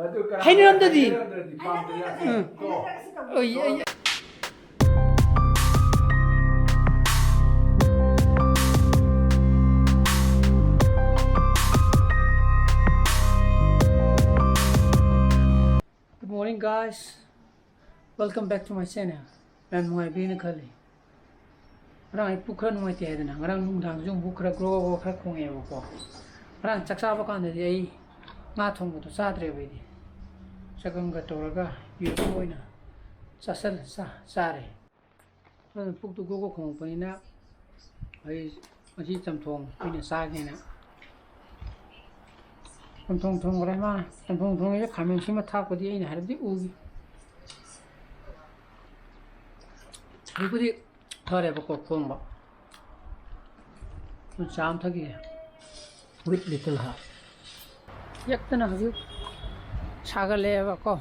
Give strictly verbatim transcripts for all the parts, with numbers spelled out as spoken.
ꯑꯗꯨ ꯀꯅꯥ ꯍꯩꯅꯔꯝꯗꯗꯤ? ꯍꯩꯅꯔꯝꯗ꯭ꯔꯗꯤ ꯄꯥꯝꯗꯦ ꯌꯥꯗꯦ꯫ ꯎꯝ꯫ ꯀꯣ꯫ ꯑꯣꯏ, ꯑꯣꯏ꯫ Good morning, guys. Welcome back to my channel. ꯌꯥꯝ ꯅꯨꯡꯉꯥꯏꯕꯤꯅ ꯈꯜꯂꯤ꯫ ꯉꯔꯥꯡ ꯑꯩ ꯄꯨꯛ ꯈꯔ ꯅꯨꯡꯉꯥꯏꯇꯦ ꯍꯥꯏꯗꯅ, ꯉꯔꯥꯡ ꯅꯨꯡꯗꯥꯡꯁꯨ ꯑꯃꯨꯛ ꯈꯔ ꯒ꯭ꯔꯣ ꯒ꯭ꯔꯣ ꯈꯔ ꯈꯣꯡꯉꯦꯕꯀꯣ꯫ ꯉꯔꯥꯡ ꯆꯥꯛ ꯆꯥꯕ ꯀꯥꯟꯗꯗꯤ ꯑꯩ ꯉꯥ ꯊꯣꯡꯕꯗꯣ ꯆꯥꯗ꯭ꯔꯦꯕ ꯑꯩꯗꯤ꯫ ꯆꯒꯪꯒ ꯇꯧꯔꯒ ꯌꯦꯔꯨꯝ ꯑꯣꯏꯅ ꯆꯥꯁꯜ-, ꯆꯥ-, ꯆꯥꯔꯦ꯫ ꯑꯗꯨꯅ ꯄꯨꯛꯇꯨ ꯒ꯭ꯔꯣ ꯒ꯭ꯔꯣ ꯈꯣꯡꯉꯛꯄꯅꯤꯅ ꯑꯩ ꯉꯁꯤ ꯆꯝꯊꯣꯡ ꯑꯣꯏꯅ ꯆꯥꯒꯦꯅ ꯆꯝꯊꯣꯡ ꯊꯣꯡꯈ꯭ꯔꯦ ꯃꯥꯅ꯫ ꯆꯝꯊꯣꯡ ꯊꯣꯡꯉꯤꯁꯦ ꯈꯥꯃꯦꯟ ꯑꯁꯤꯟꯕ ꯊꯥꯛꯄꯗꯤ ꯑꯩꯅ ꯍꯥꯏꯕꯗꯤ ꯎꯈꯤ꯫ ꯍꯧꯖꯤꯛꯄꯨꯗꯤ ꯐꯔꯦꯕꯀꯣ ꯈꯣꯡꯕ꯫ ꯆꯥ ꯑꯃ ꯊꯛꯈꯤꯒꯦ꯫ With little heart. ꯌꯦꯛꯇꯅ ꯍꯧꯖꯤꯛ ꯁꯥꯒꯠꯂꯛꯑꯦꯕꯀꯣ꯫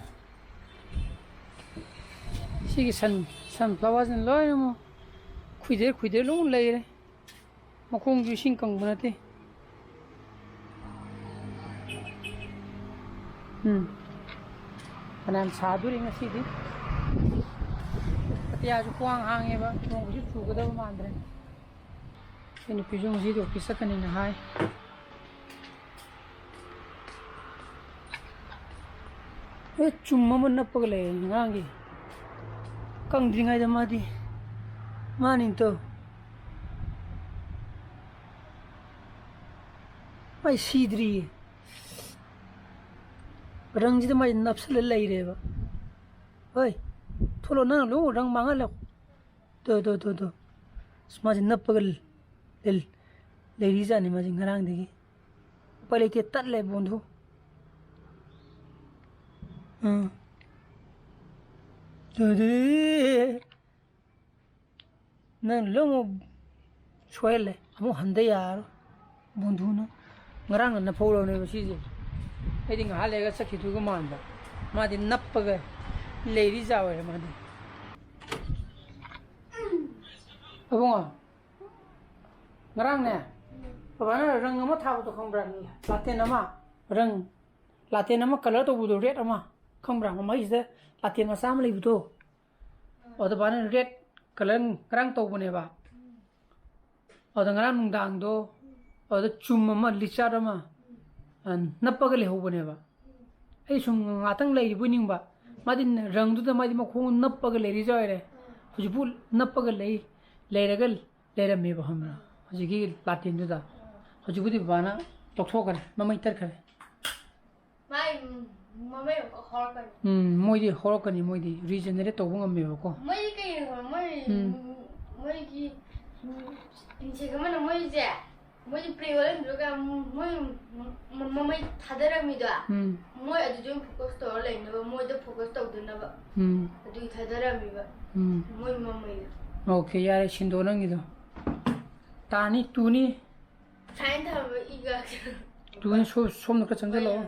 ꯁꯤꯒꯤ ꯁꯟ, ꯁꯟꯐ꯭ꯂꯥꯋꯔꯁꯤꯅ ꯂꯣꯏꯅꯃꯛ ꯈꯨꯏꯗꯩ ꯈꯨꯏꯗꯩ ꯂꯣꯏ ꯂꯩꯔꯦ꯫ ꯃꯈꯣꯡꯁꯨ ꯏꯁꯤꯡ ꯀꯪꯕ ꯅꯠꯇꯦ꯫ ꯎꯝ꯫ ꯐꯅꯌꯥꯝ ꯁꯥꯗꯣꯔꯤ ꯉꯁꯤꯗꯤ꯫ ꯑꯇꯤꯌꯥꯁꯨ ꯈ꯭ꯋꯥꯡ ꯍꯥꯡꯉꯦꯕ, ꯅꯣꯡ ꯀꯩꯁꯨ ꯆꯨꯒꯗꯕ ꯃꯥꯟꯗ꯭ꯔꯦ꯫ ꯑꯩ ꯅꯨꯄꯤꯁꯨ ꯉꯁꯤꯗꯤ ꯑꯣꯐꯤꯁ ꯆꯠꯀꯅꯤꯅ ꯍꯥꯏ꯫ ꯑꯦ, ꯆꯨꯝ ꯑꯃ ꯅꯞꯄꯒ ꯂꯩꯔꯦ ꯉꯔꯥꯡꯒꯤ꯫ ꯀꯪꯗ꯭ꯔꯤꯉꯩꯗ ꯃꯥꯗꯤ, ꯃꯥꯅꯤ ꯇꯧ꯫ ꯃꯥꯏ ꯁꯤꯗ꯭ꯔꯤꯌꯦ꯫ ꯔꯪꯁꯤꯗ ꯃꯥꯏ ꯅꯞꯁꯜꯂ ꯂꯩꯔꯦꯕ꯫ ꯍꯣꯏ, ꯊꯣꯛꯂꯛꯑꯣ, ꯅꯪ ꯂꯣꯏ ꯔꯪ ꯃꯥꯡꯍꯜꯂꯦ꯫ ꯇꯣ, ꯇꯣ, ꯇꯣ, ꯇꯣ꯫ ꯑꯁ, ꯃꯥꯁꯦ ꯅꯞꯄꯒ ꯂꯩ-, ꯂꯩꯔꯤꯖꯥꯠꯅꯤ ꯃꯥꯁꯦ ꯉꯔꯥꯡꯗꯒꯤ꯫ ꯎꯄꯥꯏ ꯂꯩꯇꯦ, ꯇꯠꯂꯦ ꯕꯣꯟꯗꯨ꯫ ꯎꯝ꯫ ꯇꯨꯗꯤ꯫ ꯅꯪ ꯂꯣꯏꯅꯃꯛ ꯁꯣꯏꯍꯜꯂꯦ꯫ ꯑꯃꯨꯛ ꯍꯟꯗ ꯌꯥꯔꯣꯏ꯫ ꯕꯣꯟꯗꯨꯅ ꯉꯔꯥꯡꯅ ꯅꯞꯐꯧꯔꯕꯅꯦꯕ ꯁꯤꯁꯦ꯫ ꯑꯩꯗꯤ ꯉꯥꯏꯍꯥꯛ ꯂꯩꯔꯒ ꯆꯠꯈꯤꯗꯣꯏꯒ ꯃꯥꯟꯕ꯫ ꯃꯥꯗꯤ ꯅꯞꯄꯒ ꯂꯩꯔꯤ ꯖꯥꯠ ꯑꯣꯏꯔꯦ ꯃꯥꯗꯤ꯫ ꯑꯕꯨꯡꯉꯣ, ꯉꯔꯥꯡꯅꯦ, ꯕꯕꯥꯅ ꯔꯪ ꯑꯃ ꯊꯥꯕꯗꯣ ꯈꯪꯕ꯭ꯔꯥ? ꯂꯥꯇꯦꯟ ꯑꯃ, ꯔꯪ꯫ ꯂꯥꯇꯦꯟ ꯑꯃ colour ꯇꯧꯕꯗꯣ, red ꯑꯃ, ꯈꯪꯕ꯭ꯔꯥ? ꯃꯃꯩꯁꯤꯗ ꯂꯥꯇꯦꯟ ꯃꯆꯥ ꯑꯃ ꯂꯩꯕꯗꯣ, ꯑꯗꯨ ꯕꯥꯅ red colour ꯉꯔꯥꯡ ꯇꯧꯕꯅꯦꯕ꯫ ꯑꯗꯨꯗ ꯉꯔꯥꯡ ꯅꯨꯡꯗꯥꯡꯗꯣ, ꯑꯗꯨꯗ ꯆꯨꯝ ꯑꯃ, ꯂꯤꯆꯥꯠ ꯑꯃ, ꯑ, ꯅꯞꯄꯒ ꯂꯩꯍꯧꯕꯅꯦꯕ꯫ ꯑꯩ ꯁꯨꯝ ꯉꯥꯛꯇꯪ ꯂꯩꯔꯤꯕꯣꯏ ꯅꯤꯡꯕ꯫ ꯃꯥꯗꯤ ꯔꯪꯗꯨꯗ ꯃꯥꯗꯤ ꯃꯈꯣꯡ ꯅꯞꯄꯒ ꯂꯩꯔꯤꯖꯥ ꯑꯣꯏꯔꯦ꯫ ꯍꯧꯖꯤꯛꯄꯨ ꯅꯞꯄꯒ ꯂꯩ, ꯂꯩꯔꯒ ꯂꯩꯔꯝꯃꯦꯕ, ꯈꯪꯕ꯭ꯔꯥ? ꯍꯧꯖꯤꯛꯀꯤ ꯂꯥꯇꯦꯟꯗꯨꯗ꯫ ꯍꯧꯖꯤꯛꯄꯨꯗꯤ ꯕꯕꯥꯅ ꯂꯧꯊꯣꯛꯈ꯭ꯔꯦ, ꯃꯃꯩ ꯇꯠꯈ꯭ꯔꯦ꯫ ꯃꯥꯏ ꯃꯃꯩ ꯑꯃꯨꯛꯀ ꯍꯧꯔꯛꯀꯅꯤ꯫ ꯎꯝ, ꯃꯣꯏꯗꯤ ꯍꯧꯔꯛꯀꯅꯤ, ꯃꯣꯏꯗꯤ regenerate ꯇꯧꯕ ꯉꯝꯃꯦꯕꯀꯣ꯫ ꯃꯣꯏꯗꯤ ꯀꯩꯅꯣ ꯈꯪꯕ꯭ꯔꯥ? ꯃꯣꯏ, ꯎꯝ꯫ ꯃꯣꯏꯒꯤ, ꯎꯝ, insect ꯑꯃꯅ ꯃꯣꯏꯁꯦ, ꯃꯣꯏꯗꯤ prey ꯑꯣꯜꯍꯟꯗ꯭ꯔꯒ ꯃꯣꯏ ꯃ-, ꯃꯃꯩ ꯊꯥꯗꯔꯝꯃꯤꯗꯣ, ꯎꯝ꯫ ꯃꯣꯏ ꯑꯗꯨꯗ ꯑꯣꯏꯅ focus ꯇꯧꯔ ꯂꯩꯅꯕ, ꯃꯣꯏꯗ focus ꯇꯧꯗꯅꯕ꯫ ꯎꯝ꯫ ꯑꯗꯨꯒꯤ ꯊꯥꯗꯔꯝꯃꯤꯕ꯫ ꯎꯝ꯫ ꯃꯣꯏ ꯃꯃꯩꯗꯣ꯫ Okay, ꯌꯥꯔꯦ, ꯁꯤꯟꯗꯣꯛꯑꯣ ꯅꯪꯒꯤꯗꯣ꯫ ꯇꯥꯅꯤ, ꯇꯨꯅꯤ꯫ ꯁꯥꯏꯟ ꯊꯝꯕ ꯏꯒ꯫ ꯇꯨꯅꯤ, ꯁꯣ-, ꯁꯣꯝꯗ ꯈꯔ ꯆꯪꯁꯤꯜꯂꯛꯑꯣ꯫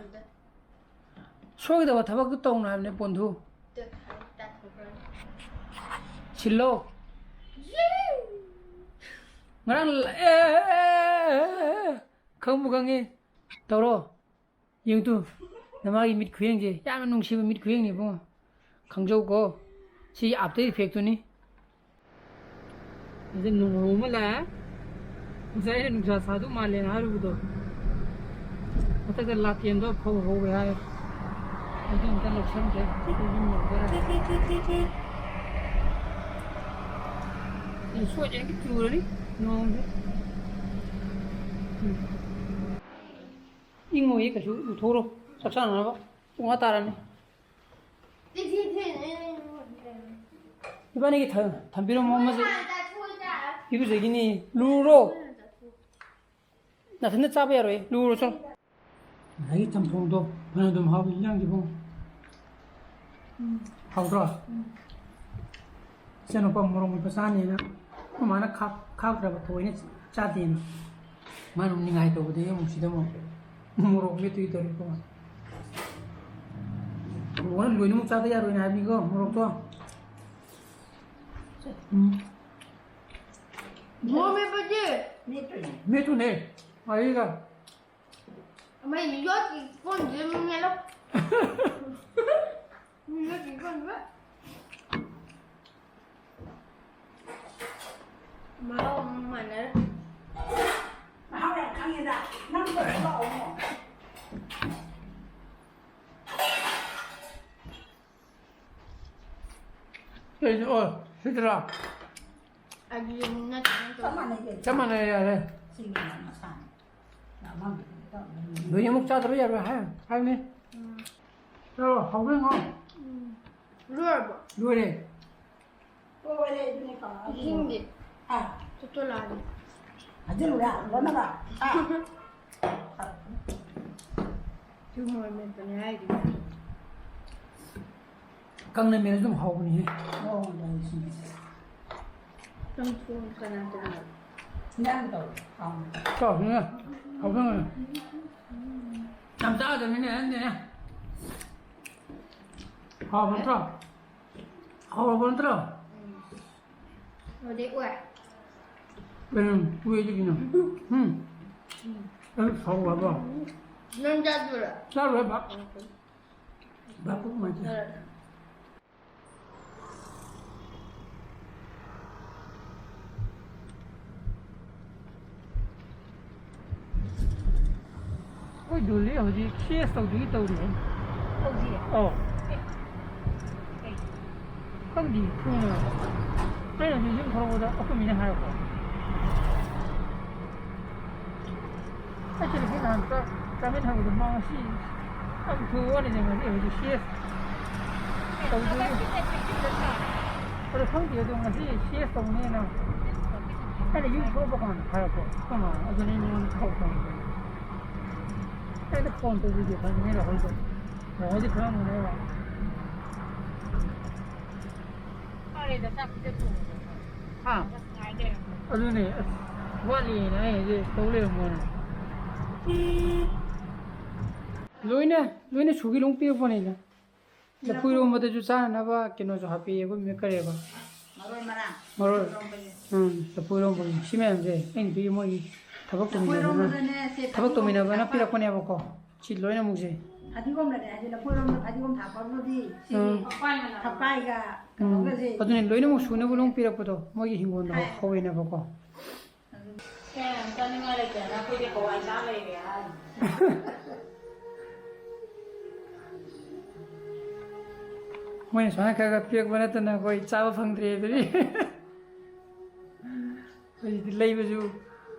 ꯁꯣꯏꯒꯗꯕ ꯊꯕꯛꯇꯨ ꯇꯧꯅꯨ ꯍꯥꯏꯕꯅꯦ, ꯄꯣꯟꯊꯨ꯫ ꯁꯤꯜꯂꯣ꯫ ꯉꯔꯥꯡ ꯂ-, ꯑꯦ, ꯑꯦ, ꯑꯦ, ꯑꯦ, ꯑꯦ, ꯈꯪꯕꯨ ꯈꯪꯉꯤ꯫ ꯇꯧꯔꯣ꯫ ꯌꯦꯡꯉꯨ ꯇꯨ, ꯅꯃꯥꯒꯤ ꯃꯤꯠ ꯈꯨꯌꯦꯡꯁꯦ꯫ ꯌꯥꯝꯅ ꯅꯨꯡꯁꯤꯕ ꯃꯤꯠ ꯈꯨꯌꯦꯡꯅꯤ ꯏꯕꯨꯡꯉꯣ꯫ ꯈꯪꯖꯧꯀꯣ꯫ ꯁꯤ after effectꯇꯨꯅꯤ꯫ ꯍꯧꯖꯤꯛ ꯅꯣꯡ ꯑꯃ ꯂꯥꯛꯑꯦ꯫ ꯉꯁꯥꯏ ꯑꯩꯅ ꯅꯨꯡꯁꯥ ꯁꯥꯗꯧ ꯃꯥꯜꯂꯦꯅ ꯍꯥꯏꯔꯨꯕꯗꯣ, ꯃꯊꯛꯇ ꯂꯥꯇꯦꯟꯗꯣ ꯐꯧ ꯍꯧꯋꯦ ꯍꯥꯏ꯫ ꯑꯗꯨ ꯑꯝꯇ ꯂꯧꯁꯟꯒꯦ꯫ ꯑꯗꯨ ꯌꯨꯝ ꯌꯧꯗꯣꯔꯦ꯫ ꯑꯩ ꯁꯣꯏꯗꯅ ꯆꯨꯔꯅꯤ ꯅꯣꯡꯁꯦ꯫ ꯎꯝ꯫ ꯏꯪꯉꯣꯏꯌꯦ ꯀꯩꯁꯨ, ꯂꯨꯊꯣꯛꯎꯔꯣ꯫ ꯆꯥꯛ ꯆꯥꯅꯅꯕ ꯄꯨꯡ ꯑꯥ ꯇꯥꯔꯅꯤ꯫ ꯏꯕꯥꯅꯤꯒꯤ ꯊ-, ꯊꯝꯕꯤꯔꯝꯃꯣ ꯑꯃꯁꯦ꯫ ꯏꯔꯨꯖꯒꯤꯅꯤ꯫ ꯂꯨꯔꯣ꯫ ꯅꯊꯟꯗ ꯆꯥꯕ ꯌꯥꯔꯣꯏ꯫ ꯂꯨꯔꯣ ꯆꯠꯂꯣ꯫ ꯉꯁꯥꯏꯒꯤ ꯆꯝꯊꯣꯡꯗꯣ ꯐꯅ ꯑꯗꯨꯝ ꯍꯥꯎꯏ, ꯏꯟꯖꯥꯡꯁꯤꯕꯨ꯫ ꯎꯝ꯫ ꯍꯥꯎꯗ꯭ꯔꯣ? ꯎꯝ꯫ ꯏꯆꯥꯅꯨꯄꯥ ꯃꯣꯔꯣꯛ ꯃꯦꯠꯄ ꯆꯥꯅꯤꯅ ꯑꯩꯈꯣꯏ ꯃꯥꯅ ꯈꯥꯛ-, ꯈꯥꯛꯇ꯭ꯔꯕ ꯊꯑꯣꯏꯅ ꯆꯥꯗꯦꯅ꯫ ꯃꯥꯅ ꯑꯃꯨꯛ ꯅꯤꯡꯉꯥꯏ ꯇꯧꯕꯗꯒꯤ ꯑꯃꯨꯛ ꯁꯤꯗ ꯑꯃꯨꯛ ꯃꯣꯔꯣꯛ ꯃꯦꯠꯇꯣꯏ ꯇꯧꯔꯤꯀꯣ꯫ ꯂꯣꯏꯅ, ꯂꯣꯏꯅꯃꯛ ꯆꯥꯗ ꯌꯥꯔꯣꯏꯅ ꯍꯥꯏꯕꯅꯤꯀꯣ ꯃꯣꯔꯣꯛꯇꯣ꯫ ꯎꯝ꯫ ꯃꯣꯔꯣꯛ ꯃꯦꯠꯄꯗꯤ? ꯃꯦꯠꯇꯣꯏꯅꯦ꯫ ꯃꯦꯠꯇꯨꯅꯦ꯫ ꯑꯩꯒ꯫ ꯃꯩ ꯌꯣꯠꯀꯤ ꯀꯣꯟꯁꯤꯗ ꯑꯗꯨꯝ ꯃꯦꯠꯂꯣ꯫ ꯌꯣꯠꯀꯤ ꯀꯣꯟꯁꯤꯗ꯫ ꯃꯍꯥꯎ ꯑꯃꯨꯛ ꯃꯥꯟꯅꯔꯦ꯫ ꯃꯍꯥꯎ ꯌꯥꯝ ꯈꯪꯉꯦꯗ꯫ ꯅꯪ ꯄꯨꯔꯛꯑꯣ ꯑꯃꯨꯛ꯫ ꯀꯩꯅꯣ? ꯑꯣ, ꯁꯤꯗ꯭ꯔꯥ? ꯑꯗꯨꯗꯤ ꯅꯠꯇꯦ, ꯅꯠꯇꯦ꯫ ꯆꯞ ꯃꯥꯟꯅꯩ ꯀꯩꯅꯣ꯫ ꯆꯞ ꯃꯥꯟꯅꯩ, ꯌꯥꯔꯦ꯫ ꯁꯤꯒꯤ ꯃꯁꯥꯅꯤ꯫ ꯂꯣꯏꯅꯃꯛ ꯆꯥꯗꯕ ꯌꯥꯔꯣꯏ ꯍꯥꯏ, ꯍꯥꯏꯕꯅꯤ꯫ ꯎꯝ꯫ ꯆꯥꯔꯣ, ꯍꯥꯎꯕ꯭ꯔꯥ ꯌꯦꯡꯉꯣ꯫ ꯎꯝ꯫ ꯂꯣꯏꯔꯕꯣ? ꯂꯣꯏꯔꯦ꯫ ꯂꯣꯏꯔꯦ, ꯑꯗꯨꯅꯦ ꯀꯥꯡꯉꯧ꯫ ꯏꯁꯤꯡꯗꯤ? ꯍꯥ? ꯆꯣꯠꯆꯣꯠꯂꯥꯛꯑꯗꯤ꯫ ꯍꯥꯏꯖꯤꯜꯂꯨꯔꯥ? ꯂꯣꯟꯅꯕ? ꯍꯥ? ꯁꯤ ꯃꯣꯔꯣꯛ ꯃꯦꯠꯄꯅꯦ ꯍꯥꯏꯗꯨꯗꯤ꯫ ꯀꯪꯅ ꯃꯦꯠꯂꯁꯨ ꯑꯗꯨꯝ ꯍꯥꯎꯕꯅꯤꯍꯦ꯫ ꯃꯑꯣꯡꯗ ꯑꯩ ꯁꯤꯟꯕꯁꯦ꯫ ꯆꯝꯊꯣꯡ ꯀꯅꯥ ꯇꯧꯔꯤꯅꯣ? ꯏꯟꯖꯥꯡ ꯇꯧꯔꯦ꯫ ꯍꯥꯎꯅ꯫ ꯆꯥꯎ, ꯏꯟꯖꯥꯡ꯫ ꯍꯥꯎꯕ ꯉꯥꯏ꯫ ꯌꯥꯝ ꯆꯥꯗꯕꯅꯤꯅꯦ, ꯅꯪꯗꯤꯅꯦ꯫ ꯍꯥꯎꯕ ꯅꯠꯇ꯭ꯔꯣ? ꯍꯥꯎꯔꯕ ꯅꯠꯇ꯭ꯔꯣ? ꯎꯝ꯫ ꯑꯗꯨꯗꯩ ꯑꯣꯏ꯫ ꯀꯩꯅꯣ, ꯑꯣꯏꯗꯤ ꯀꯩꯅꯣ? ꯎꯝ꯫ ꯎꯝ꯫ ꯑꯗꯨ ꯁꯥꯎ ꯍꯥꯏꯕ꯭ꯔꯣ? ꯅꯪ ꯆꯥꯗꯣꯏꯔꯣ? ꯆꯥꯔꯣꯏ, ꯚꯥꯞ꯫ ꯎꯝ꯫ ꯚꯥꯞ ꯄꯨꯛ ꯅꯨꯡꯉꯥꯏꯇꯦ꯫ ꯆꯥꯔꯣꯏ꯫ ꯑꯩꯈꯣꯏ ꯗꯣꯂꯤ ꯍꯧꯖꯤꯛ ꯁꯤ ꯑꯦꯁ ꯇꯧꯗꯣꯏꯒꯤ ꯇꯧꯔꯤ꯫ ꯇꯧꯗꯤꯌꯦ? ꯑꯧ꯫ ꯑꯦ꯫ ꯀꯩ? ꯈꯪꯗꯤꯌꯦ꯫ ꯎꯝ꯫ ꯑꯩꯅ ꯍꯧꯖꯤꯛ ꯌꯨꯝ ꯊꯣꯛꯂꯛꯄꯗ ꯑꯩꯈꯣꯏ ꯃꯤꯅ ꯍꯥꯏꯔꯛꯄ꯫ ꯑꯩ ꯇꯦꯂꯤꯐꯣꯟ ꯅꯍꯥꯟ ꯆꯥ-, ꯆꯥꯃꯤꯟꯅꯕꯗꯣ ꯃꯥ ꯉꯁꯤ ꯌꯥꯝ ꯊꯨꯕ ꯋꯥꯅꯤꯗ, ꯉꯁꯤ ꯍꯧꯖꯤꯛ ꯁꯤ ꯑꯦꯁ ꯇꯧꯗꯣꯏꯅꯤ꯫ ꯑꯗꯣ ꯈꯪꯗꯦ, ꯑꯗꯣ ꯉꯁꯤ ꯁꯤ ꯑꯦꯁ ꯇꯧꯅꯦꯅ ꯑꯩꯅ ꯌꯨꯝ ꯊꯣꯛꯂꯛꯄ ꯀꯥꯟꯗ ꯍꯥꯏꯔꯛꯄ꯫ ꯑꯩꯈꯣꯏ ꯃꯥꯅ꯫ ꯑꯗꯨꯅꯦ ꯑꯩ ꯅꯉꯣꯟꯗ ꯊꯧ ꯇꯧꯔꯛꯄꯅꯦ꯫ ꯑꯩꯅ ꯐꯣꯟ ꯇꯧꯕꯤꯒꯦ ꯈꯟꯕꯅꯦ ꯔꯥꯍꯨꯜꯗꯣ꯫ ꯔꯥꯍꯨꯜꯗꯤ ꯈꯪꯉꯝꯒꯅꯦꯕ꯫ ꯐꯔꯦꯗ, ꯆꯥꯛ ꯄꯤꯖꯊꯣꯛꯑꯣ꯫ ꯍꯥ? ꯉꯥꯏ ꯂꯩꯔꯝꯃꯣ꯫ ꯑꯗꯨꯅꯦ, ꯑꯁ, ꯋꯥꯠꯂꯤꯅ ꯑꯩ ꯍꯧꯖꯤꯛ ꯇꯧ ꯂꯩꯔꯝꯃꯣꯅꯦ꯫ ꯂꯣꯏꯅ, ꯂꯣꯏꯅ ꯁꯨꯒꯤ ꯂꯣꯡ ꯄꯤꯔꯛꯄꯅꯤꯗ꯫ ꯂꯐꯨ ꯏꯔꯣꯝꯕꯗꯁꯨ ꯆꯥꯅꯅꯕ ꯀꯩꯅꯣꯁꯨ ꯍꯥꯞꯄꯤꯌꯦ, ꯑꯩꯈꯣꯏ ꯃꯦꯝ ꯀꯔꯤꯕ? ꯃꯔꯣꯏ ꯃꯔꯥꯡ꯫ ꯃꯔꯣꯏ꯫ ꯏꯔꯣꯝꯕꯒꯤ꯫ ꯎꯝ, ꯂꯐꯨ ꯏꯔꯣꯝꯕꯒꯤ꯫ ꯁꯤ ꯃꯌꯥꯝꯁꯦ ꯑꯩꯅ ꯄꯤꯌꯦ ꯃꯣꯏꯒꯤ꯫ ꯊꯕꯛ ꯇꯧꯃꯤꯟꯅꯕꯅ ꯑꯩꯈꯣꯏꯔꯣꯝꯗꯅꯦ, ꯁꯦ, ꯊꯕꯛ ꯐꯗꯤꯒꯣꯝ ꯇꯧꯃꯤꯟꯅꯕꯅ ꯊꯥꯛꯄ꯫ ꯄꯤꯔꯛꯄꯅꯦꯕꯀꯣ, ꯁꯤ ꯂꯣꯏꯅꯃꯛꯁꯦ꯫ ꯐꯗꯤꯒꯣꯝꯅꯅꯦ, ꯍꯥꯏꯗꯤ ꯂꯐꯣꯏꯔꯣꯝꯗ ꯐꯗꯤꯒꯣꯝ ꯊꯥꯛꯄꯕꯨꯗꯤ ꯁꯤꯒꯤ ꯎꯝ꯫ ꯊꯛꯄꯥꯏꯒ ꯎꯝ꯫ ꯀꯩꯅꯣꯒꯁꯦ꯫ ꯑꯗꯨꯅꯦ, ꯂꯣꯏꯅꯃꯛ ꯁꯨꯅꯕ ꯂꯣꯏ ꯄꯤꯔꯛꯄꯗꯣ, ꯃꯣꯏꯒꯤ ꯍꯤꯡꯒꯣꯜꯗ ꯍꯥꯏ꯫ ꯍꯧꯋꯦꯅꯕꯀꯣ꯫ ꯀꯌꯥꯝ ꯆꯥꯅꯤꯡꯉꯥꯏ ꯂꯩꯇꯦꯅ ꯑꯩꯈꯣꯏꯗꯤ ꯍꯋꯥꯏ ꯆꯥ ꯂꯩꯔꯦ ꯍꯥꯏ꯫ ꯃꯣꯏꯅ ꯁꯨꯃꯥꯏꯅ ꯈꯔ ꯈꯔ ꯄꯤꯔꯛꯄ ꯅꯠꯇꯅ ꯑꯩꯈꯣꯏ ꯆꯥꯕ ꯐꯪꯗ꯭ꯔꯦ ꯑꯗꯨꯗꯤ꯫ ꯍꯧꯖꯤꯛꯇꯤ ꯂꯩꯕꯁꯨ